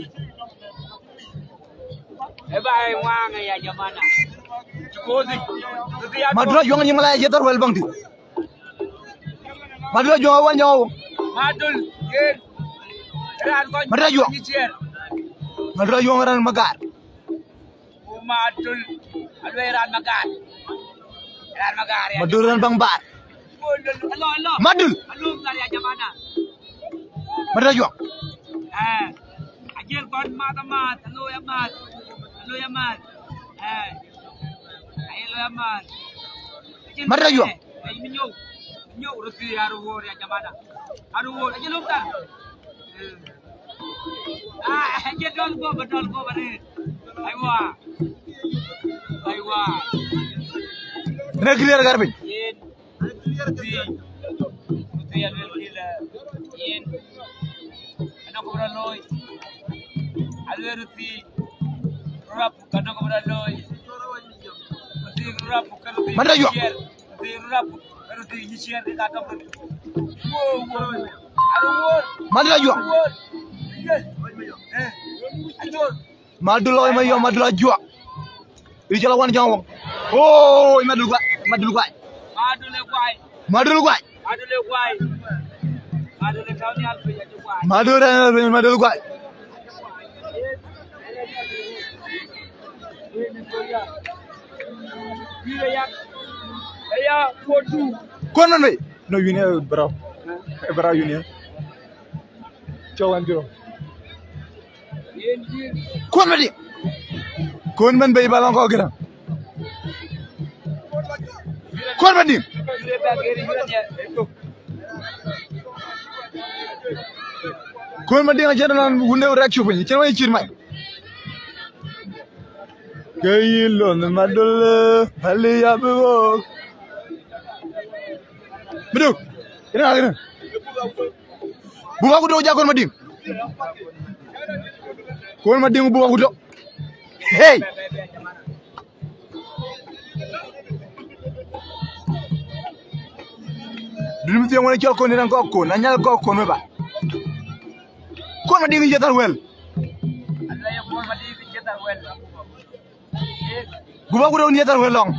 Ë ba ë ŋuaŋ ë ya jamana. Madura juɔŋ nyiŋ la ye dhɔr wɛl baŋ ti. Madura juɔŋ awan jɔŋ. Madul yen. Raan kɔc. Madura juɔŋ. Nyi ciɛɛr. Madura juɔŋ raan magar. Ku Madul aluɛi raan magar. Raan magar ya. Madul raan baŋ bar. Madul. Madul. Madul juɔŋ. Eh, ajel kɔn math amath, alo ya math, alo ya math. Eh, aye lo ya math. Madul juɔŋ. Ai mi nyou, nyou ruthi aru wor ya jamana. Aru wor, ajel lo tar. Eh. Ah, ajel dol go, ba dol go ba re. Aiwa. Aiwa. Ne clear garbage. Yen. Ruthi, ruthi aluel kila. Yen. Ana kubra loy. Madï la yuɔk. Madï la yuɔk. Madï la yuɔk, Madï la yuɔk. Ri cɔl awan jɔŋ wɔŋ. Oi, Madï la guai, Madï la guai. Madï la guai. Madï la guai. Madï la guai. Kon man bei. No, you know, bro. Bro, you know. Cɔk wan jiro. Kon Madiŋ. Kon man bei ba lɔŋ kɔc këdäŋ. Kon Madiŋ. Kon Madiŋ acïn raan wunde rɛk cuk piny, acïn wëi cït mac. Ke yï lon Madol, pali ya bi wok. Biduk. Ina akina. Buba kudo ja Kon Madiŋ. Kon Madiŋ buba kudo. Hey. Dun mi thiëŋ wënë cɔl Kon ni rɛn kɔk Kon, anyal kɔk Kon me ba. Kon Madiŋ yiëth arwel. Buba kudo ni yiëth arwel lɔŋ.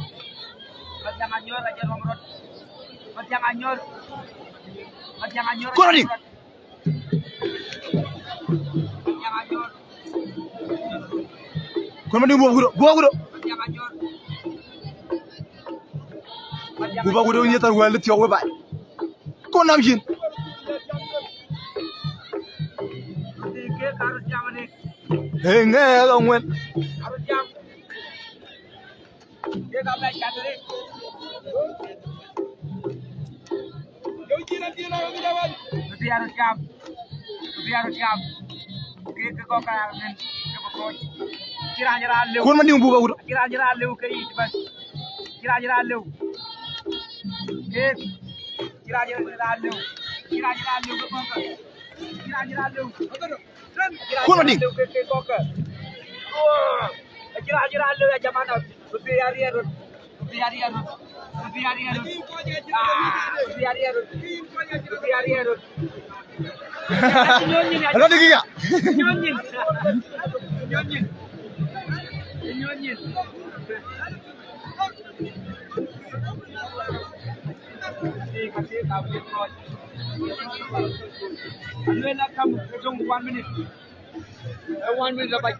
Kon Madiŋ. Kon Madiŋ buba kudo, buba kudo. Buba kudo ni yiëth arwel thiɔk we bai. Kon nam cin. Hey, ŋɛɛk aŋuɛn. Kun Madiŋ buba kudo. Kun Madiŋ. Rot digiga. Aluel akam dong one minute. Eh, one minute abac.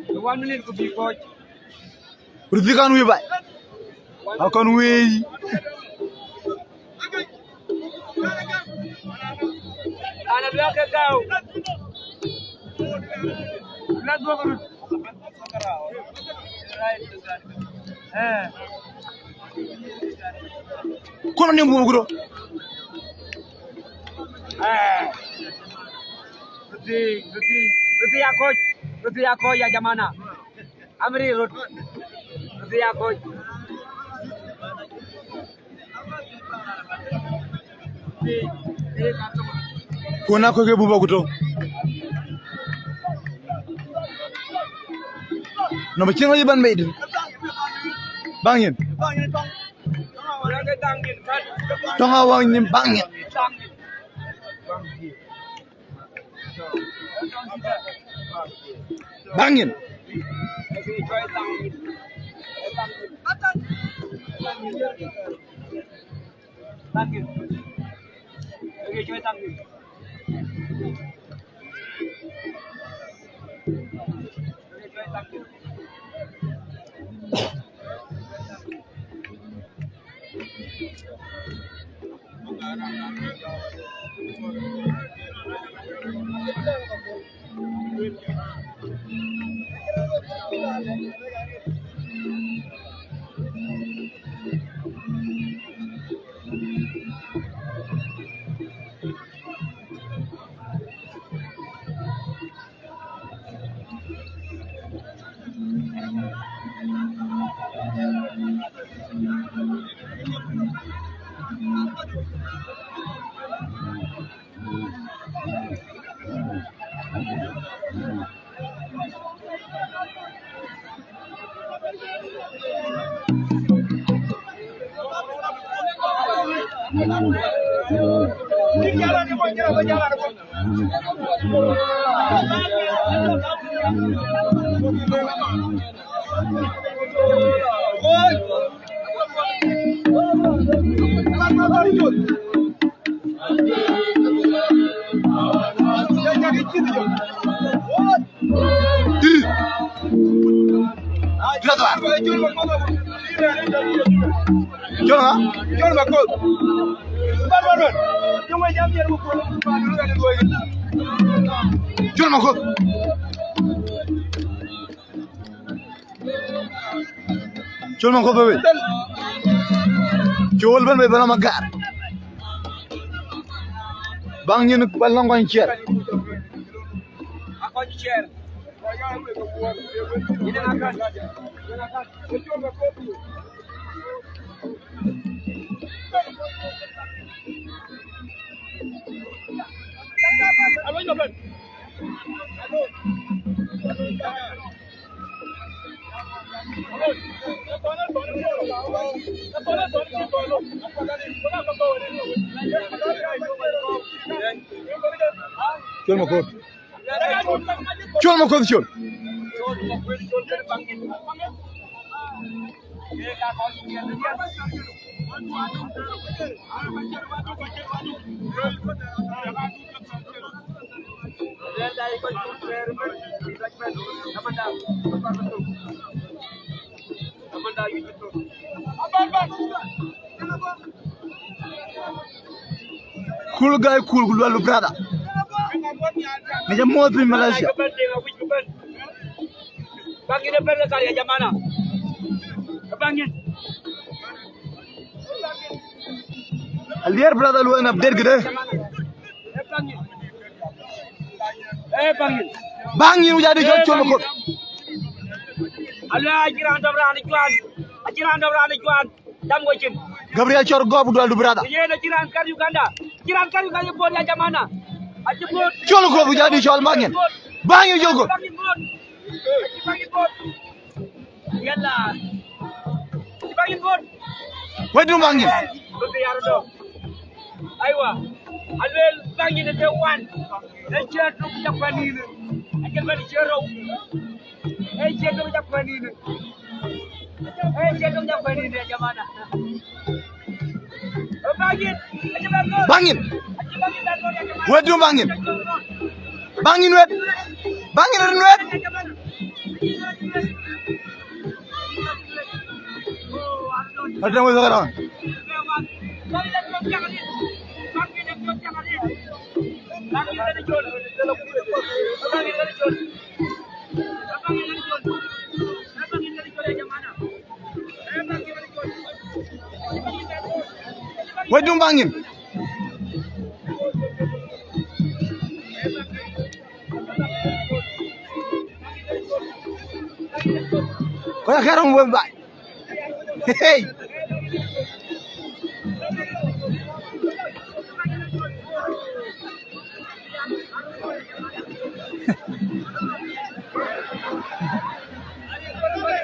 Eh, one minute ku bï kɔc. Ruthi kan wic bac. Akɔn wic. Ana luɛk ke gäu. Luɛk duɔ̈k rut. Eh. Kun Madiŋ buba kudo. Eh. Ruthi, ruthi, ruthi ya kɔc, ruthi ya kɔc ya jamana. Amri rot. Ruthi ya kɔc. Kun akɔc ke buba kudo. Nɔm cieŋ aye ban bei din. Baŋ yen. Tɔŋ awaŋ nyin baŋ yen. Baŋ yen. Jɔl ŋa? Jɔl Makoth. Jɔl Makoth. Col Makoth bï. Col bɛ̈n bï bɛ̈n amagar. Baŋ nyin bä lɔŋ kɔny ciɛɛr. Col Makoth. Col Makoth, col. Cool guy, cool, cool, brother. Ni jam mo piny Malaysia. Bangin e bɛ̈n ke kar ya jamana. Bangin. Alier brother, luɛn update këde. Bangin. Bangin, wujadi col, col Makoth. Alua aciran dɔm ran juan. Aciran dɔm ran juan. Dam go cin. Gabriel Cor Gop, dual du brother. Yen aciran kar Uganda. Aciran kar Uganda bor ya jamana. Aci bor. Col Makoth, wujadi col Bangin. Bangin, col Makoth. Bangin bor. Aci Bangin bor. Yalla. Aci Bangin bor. Wedu Bangin. Bangin yar do. Aywa. Alwel Bangin de wan. En cia tuk ja panine. Aci ben cia ro. Ee, cie dom ja kuɛn yïn. Ee, cie dom ja kuɛn yïn, ya jamana. Bangin. Bangin. Wedu Bangin. Bangin wet. Bangin rin wet. Ada wes kara. Wedu Bangin. Kɔc akɛ̈r röm wek baai. Hey.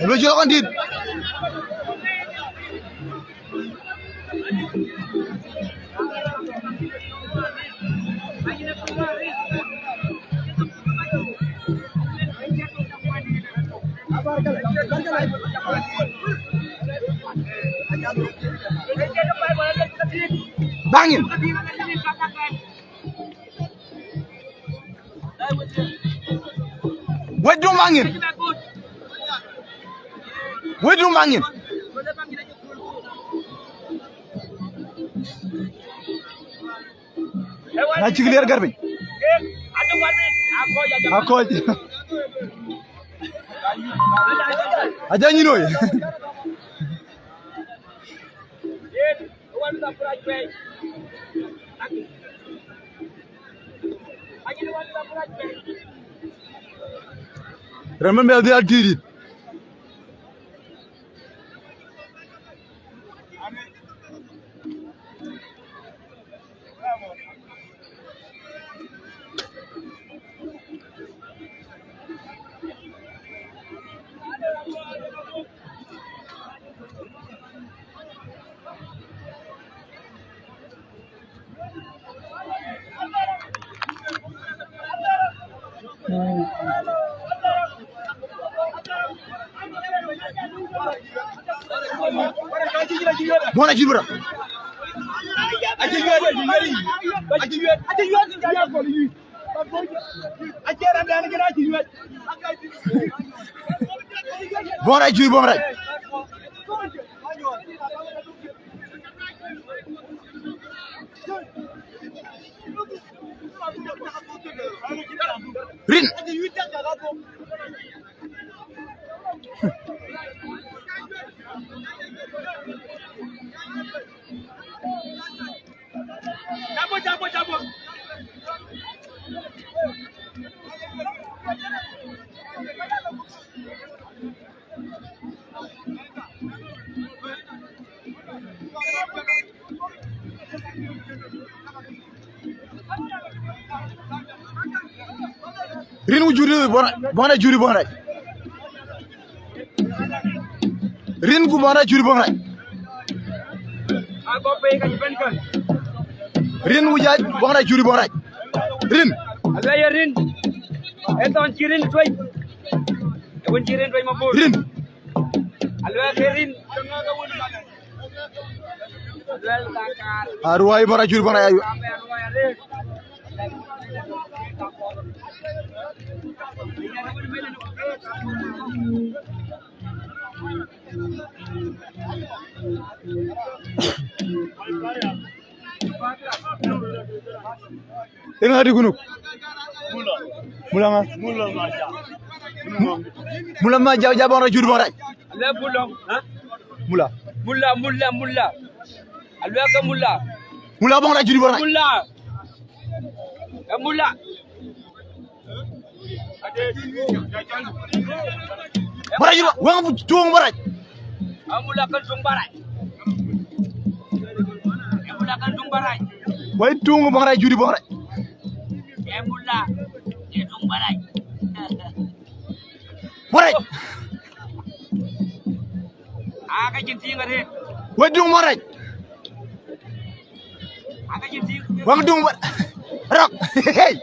Lu cɔk kɔn dit. Bangin. Wedu Bangin. Wedu Bangin. Na cïk lier gär piny. Akɔc. Aja nyin woi. Remember the altitude. Bɔ̈n acït bï rɔt. Bɔ̈n rac, cuc bɔ̈n rac. Rin. Rin ku juri bɔ̈n rac, bɔ̈n rac juri bɔ̈n rac. Rin ku bɔ̈n rac juri bɔ̈n rac. Rin ku jac bɔ̈n rac juri bɔ̈n rac. Rin. Aluɛɛl ye rin. Ë thɔn cï rin tuec. Ë wën cï rin tuec mabur. Rin. Aluɛɛl ke rin. Aluɛɛl ka kaar. Aruai bɔ̈n rac juri bɔ̈n rac. Aruai arëët. Ëŋa dï kunuk? Mula ŋa? Mula ma ja, ja bɔ̈n rac juri bɔ̈n rac. Alɛ bulɔŋ, ha? Mula. Mula, mula, mula. Aluɛɛl ke mula. Mula bɔ̈n rac juri bɔ̈n rac. Mula. Ë mula. Bɔ̈n rac juri bɔ̈n, wëŋ tuŋ bɔ̈n rac. Ë mula ke tuŋ bɔ̈n rac. Ë mula ke tuŋ bɔ̈n rac. Wëŋ tuŋ bɔ̈n rac juri bɔ̈n rac. Ë mula ke tuŋ bɔ̈n rac. Bɔ̈n rac. Aa, ka cïn thiiŋ arëët. Wëŋ tuŋ bɔ̈n rac. Wëŋ duŋ bɔ̈n rac. Hey.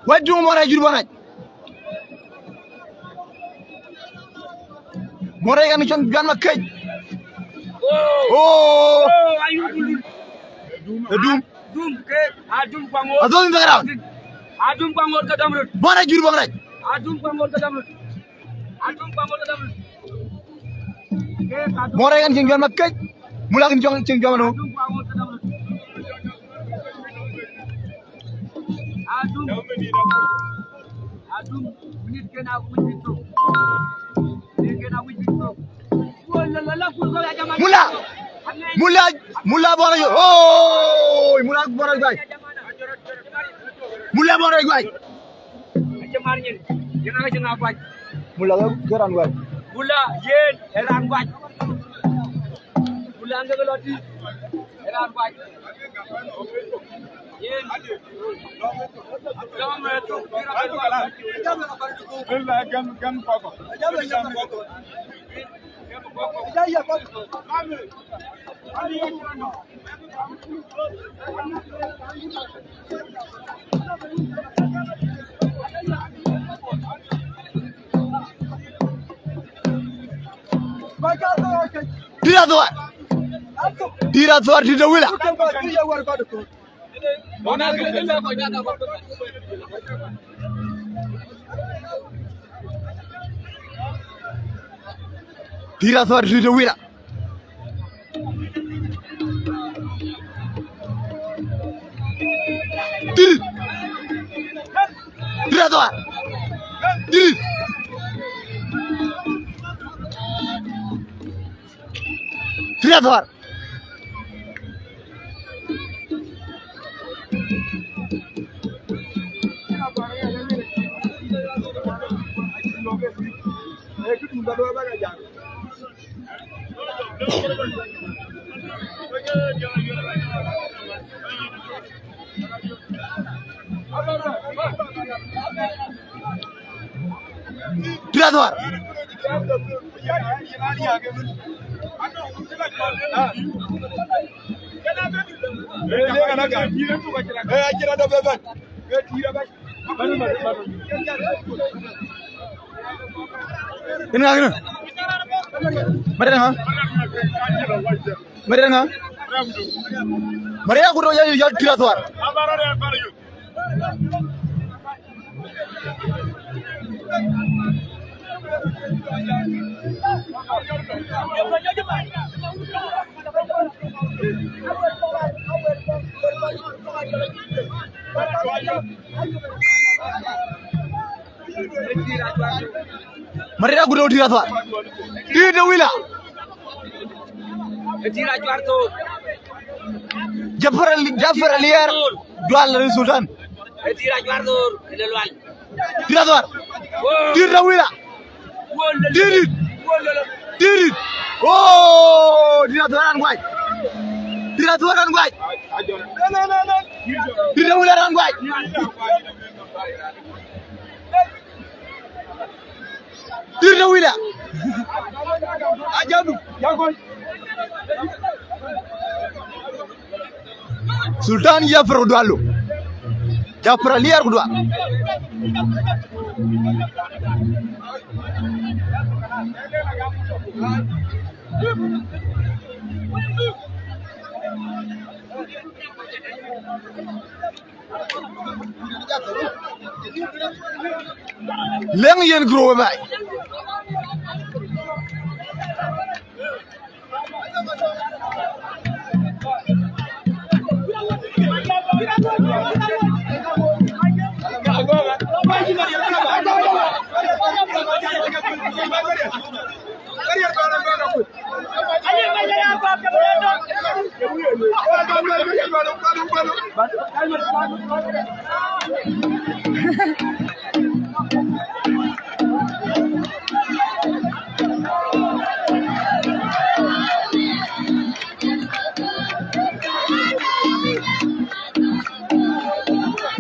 Wëŋ duŋ bɔ̈n rac juri bɔ̈n rac. Bɔ̈n rac kan cɔn juan ma kec. Oh. Oh, ayuk. Ë dum. Dum ke, a dum kuaŋ ŋoot. Adhɔ̈l in the ground. A dum kuaŋ ŋoot ke dɔm röt. Bɔ̈n rac juri bɔ̈n rac. A dum kuaŋ ŋoot ke dɔm röt. A dum kuaŋ ŋoot ke dɔm röt. Ke ka dum. Bɔ̈n rac kan cïn juan ma kec. Mula kën cɔŋ cïn juan ma nu. A dum kuaŋ ŋoot ke dɔm röt. A dum. A dum. Minit kën a wïc bï thök. Minit kën a wïc bï thök. Mula, mula, mula bɔ̈n rac. Oh, mula bɔ̈n rac guai. Mula bɔ̈n rac guai. Acie mar nyin. Yen ŋa cï ŋa guac? Mula ke raan guac. Mula yen ë raan guac. Mula ŋa ke lɔ tï ë raan guac. Yen. Dït Athuar. Dït Athuar, dït de Wila. Dït Athuar, dït de Wila. Dït. Dït Athuar. Dït. Dït Athuar. Dït Athuar. Yen ŋa kënë? Mari ŋa? Mari ŋa? Mari ya kudo ya, ya tira thuar. Mari da gudo tira thuar. Tira wila. Jafar Ali, Jafar Alier. Dual Sultan. Tira juar dor, ele lual. Tira thuar. Tira wila. Tirit. Tirit. Oh, tira thuar an guai. Tira thuar an guai. Tira wila an guai. Tira wila. Ajabu. Sultan Jafar Kudualu. Jafar Alier Kudual. Leŋ yen group baai.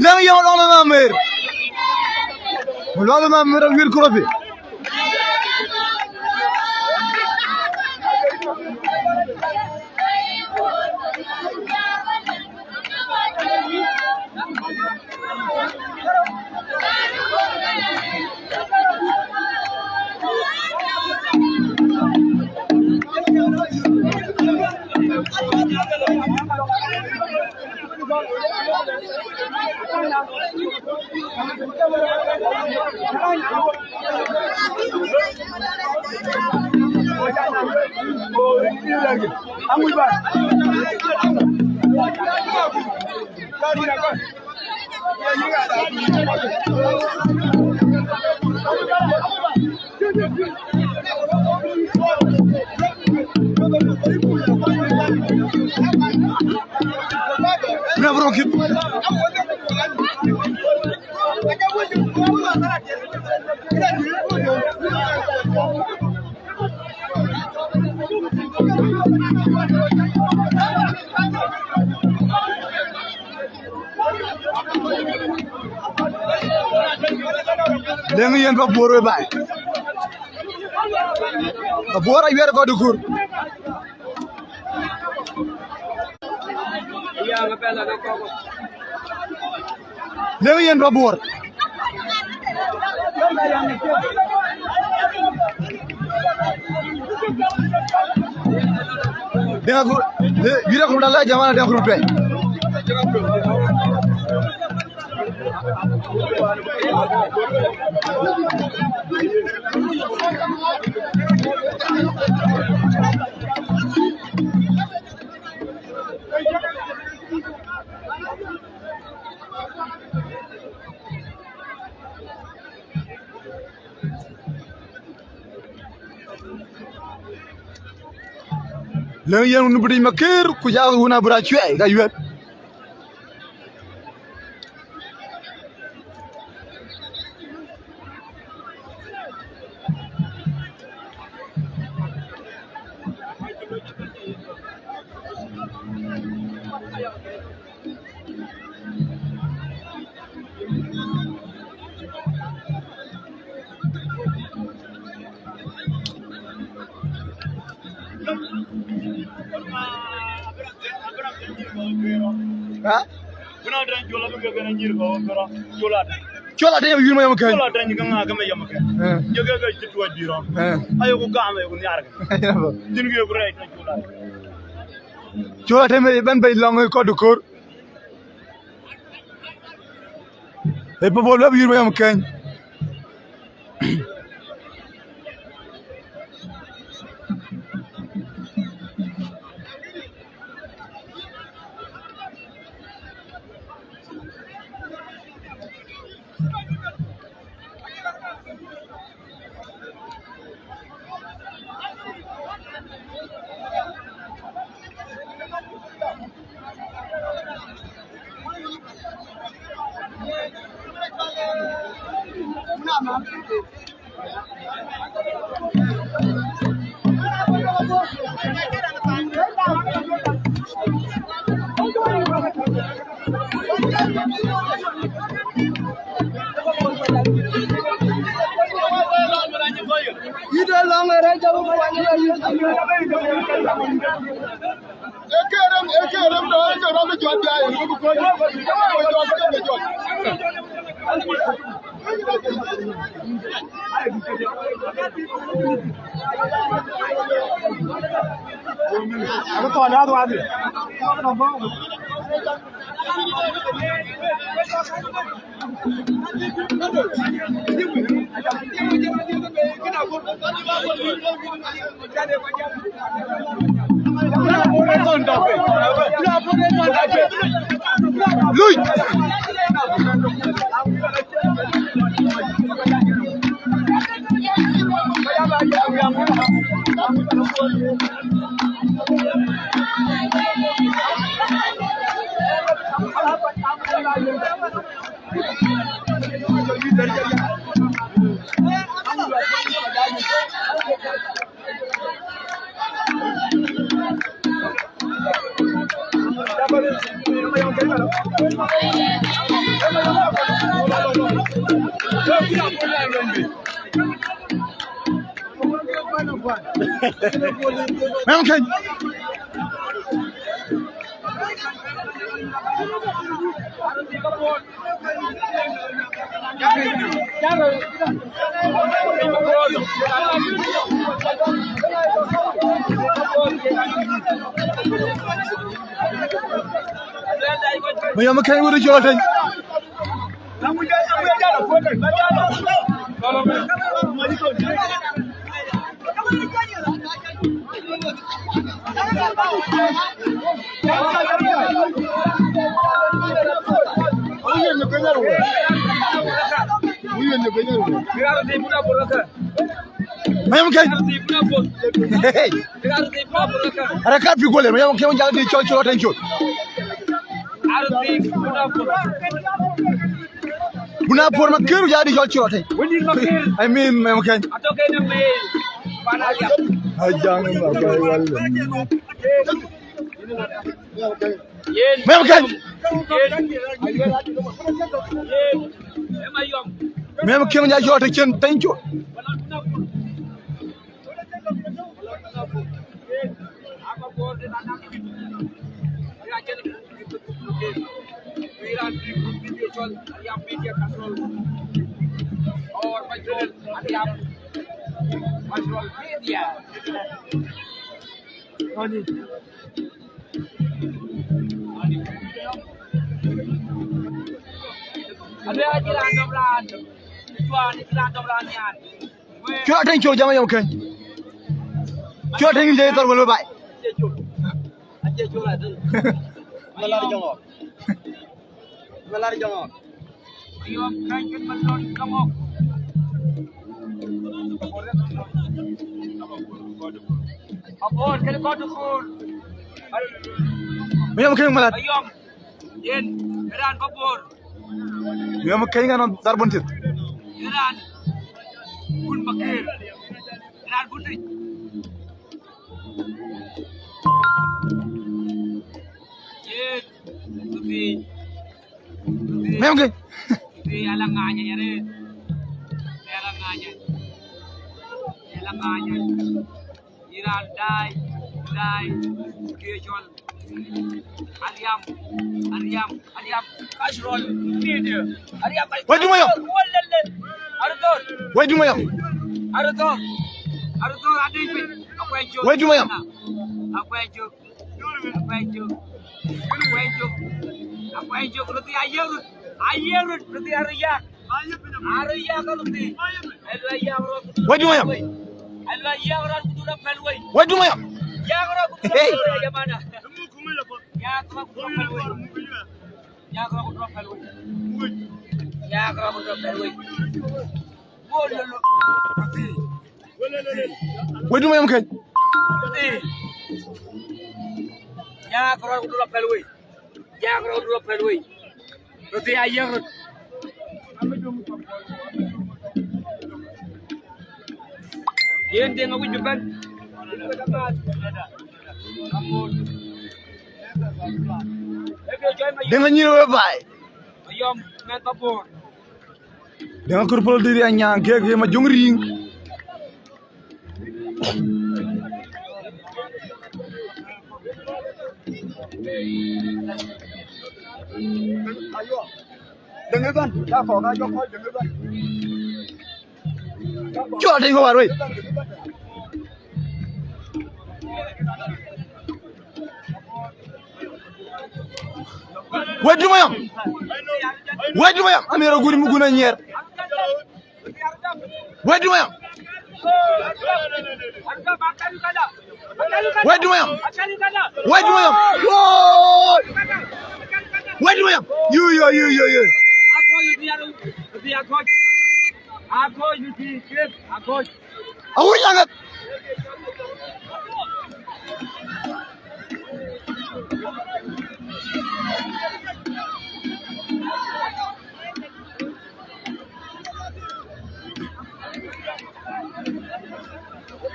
Lëŋ yɔ̈ŋ lɔ̈ŋ de Mamer. Lɔ̈ŋ de Mamer awir kuropi. Bro, bro, kid. Lëŋ yen pa Bor we baai. Pa Bor awiɛɛr kɔc dukur. Lëŋ yen pa Bor. Deŋ akut, eh, yïn akut ala jamana deŋ akut tuɛny. Lëŋ yen wun bï ric makër, ku ja wun abï rac cuɛɛi ka yuɛ̈t. Ha? Kuna tɛ̈n col abï ke kën anyïr kɔ̈u kërɔ. Col atɛ̈n. Col atɛ̈n yï yïr Mayɔm Keny. Col atɛ̈n cï ke ŋa ke Mayɔm Keny. Eh. Cï ke ke cï tuɔɔc dït rɔm. Eh. Ayeku gam ayeku nhiaar kë. Cïn kë yeku rɛɛc tɛ̈n col atɛ̈n. Col atɛ̈n bɛ̈n bei lɔŋ ë kɔc dukor. Ë Purple abï yïr Mayɔm Keny. Lui! Mayɔm Keny. Mayɔm Keny wut ë col atɛ̈n. Mayɔm Keny. Hey. Ara ka pi gole, Mayɔm Keny jal di col col atɛ̈n col. Buna por ma kiru jal di col col atɛ̈n. I mean, Mayɔm Keny. Ajang ma bai wal. Mayɔm Keny. Mayɔm Keny jal col atɛ̈n col. Col atɛ̈n col, jam Mayɔm Keny. Col atɛ̈n le thar wal bai. Mayɔm Keny malat. Yen, raan Pabor. Yen ma keny ŋa nɔn dhar bun tith. Yen raan bun Bakir. Yen raan bun tith. Yen, tuthi. Mayɔm Keny. Tuthi ala ŋanya yare. Ala ŋanya. Ala ŋanya. Iran dai. Dai, ke cɔl Ariam, Ariam, Ariam, Casual Media. Ariam, wait, do my own. Walele. Arthur. Wait, do my own. Arthur. Arthur, I didn't wait. Wait, do my own. Akwajo. Akwajo. Akwajo. Akwajo. Roti ayerut. Ayerut. Roti ariya. Wait, do my own. Wait, do my own. Hey. Wait, do my own. Yak rɔt ku dul apɛl wei. Yak rɔt ku dul apɛl wei. Roti ayiɛk rot. Yen Deŋ awïc bï bɛ̈n. Deŋ anyïïr we baai. Ayɔm mɛth ba boor. Deŋ akur pol dït ya nyaŋ kek ye ma jöŋ riŋ. Cɔl tëny kɔ̈u arwei. Wait, do my own. Wait, do my own. Amir aguri mugun anyier. Wait, do my own. Wait, do my own. Wait, do my own. Whoa! Wait, do my own. You, you, you, you, you. Awuc aŋäth.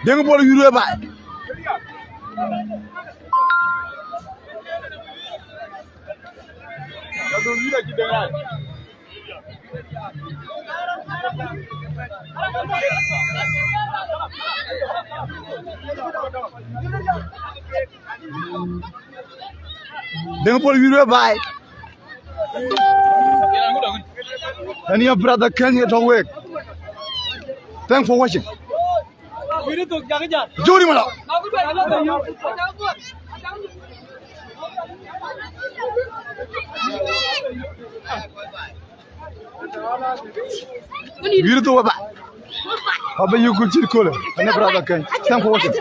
Deŋ Bol yurë baai. Deŋ Bol yurë baai. And your brother Keny ye tɔ̈ wek. Thanks for watching. Juri mala. Yuri to ba. Baba, you could chill cool. And your brother Keny. Thanks for watching.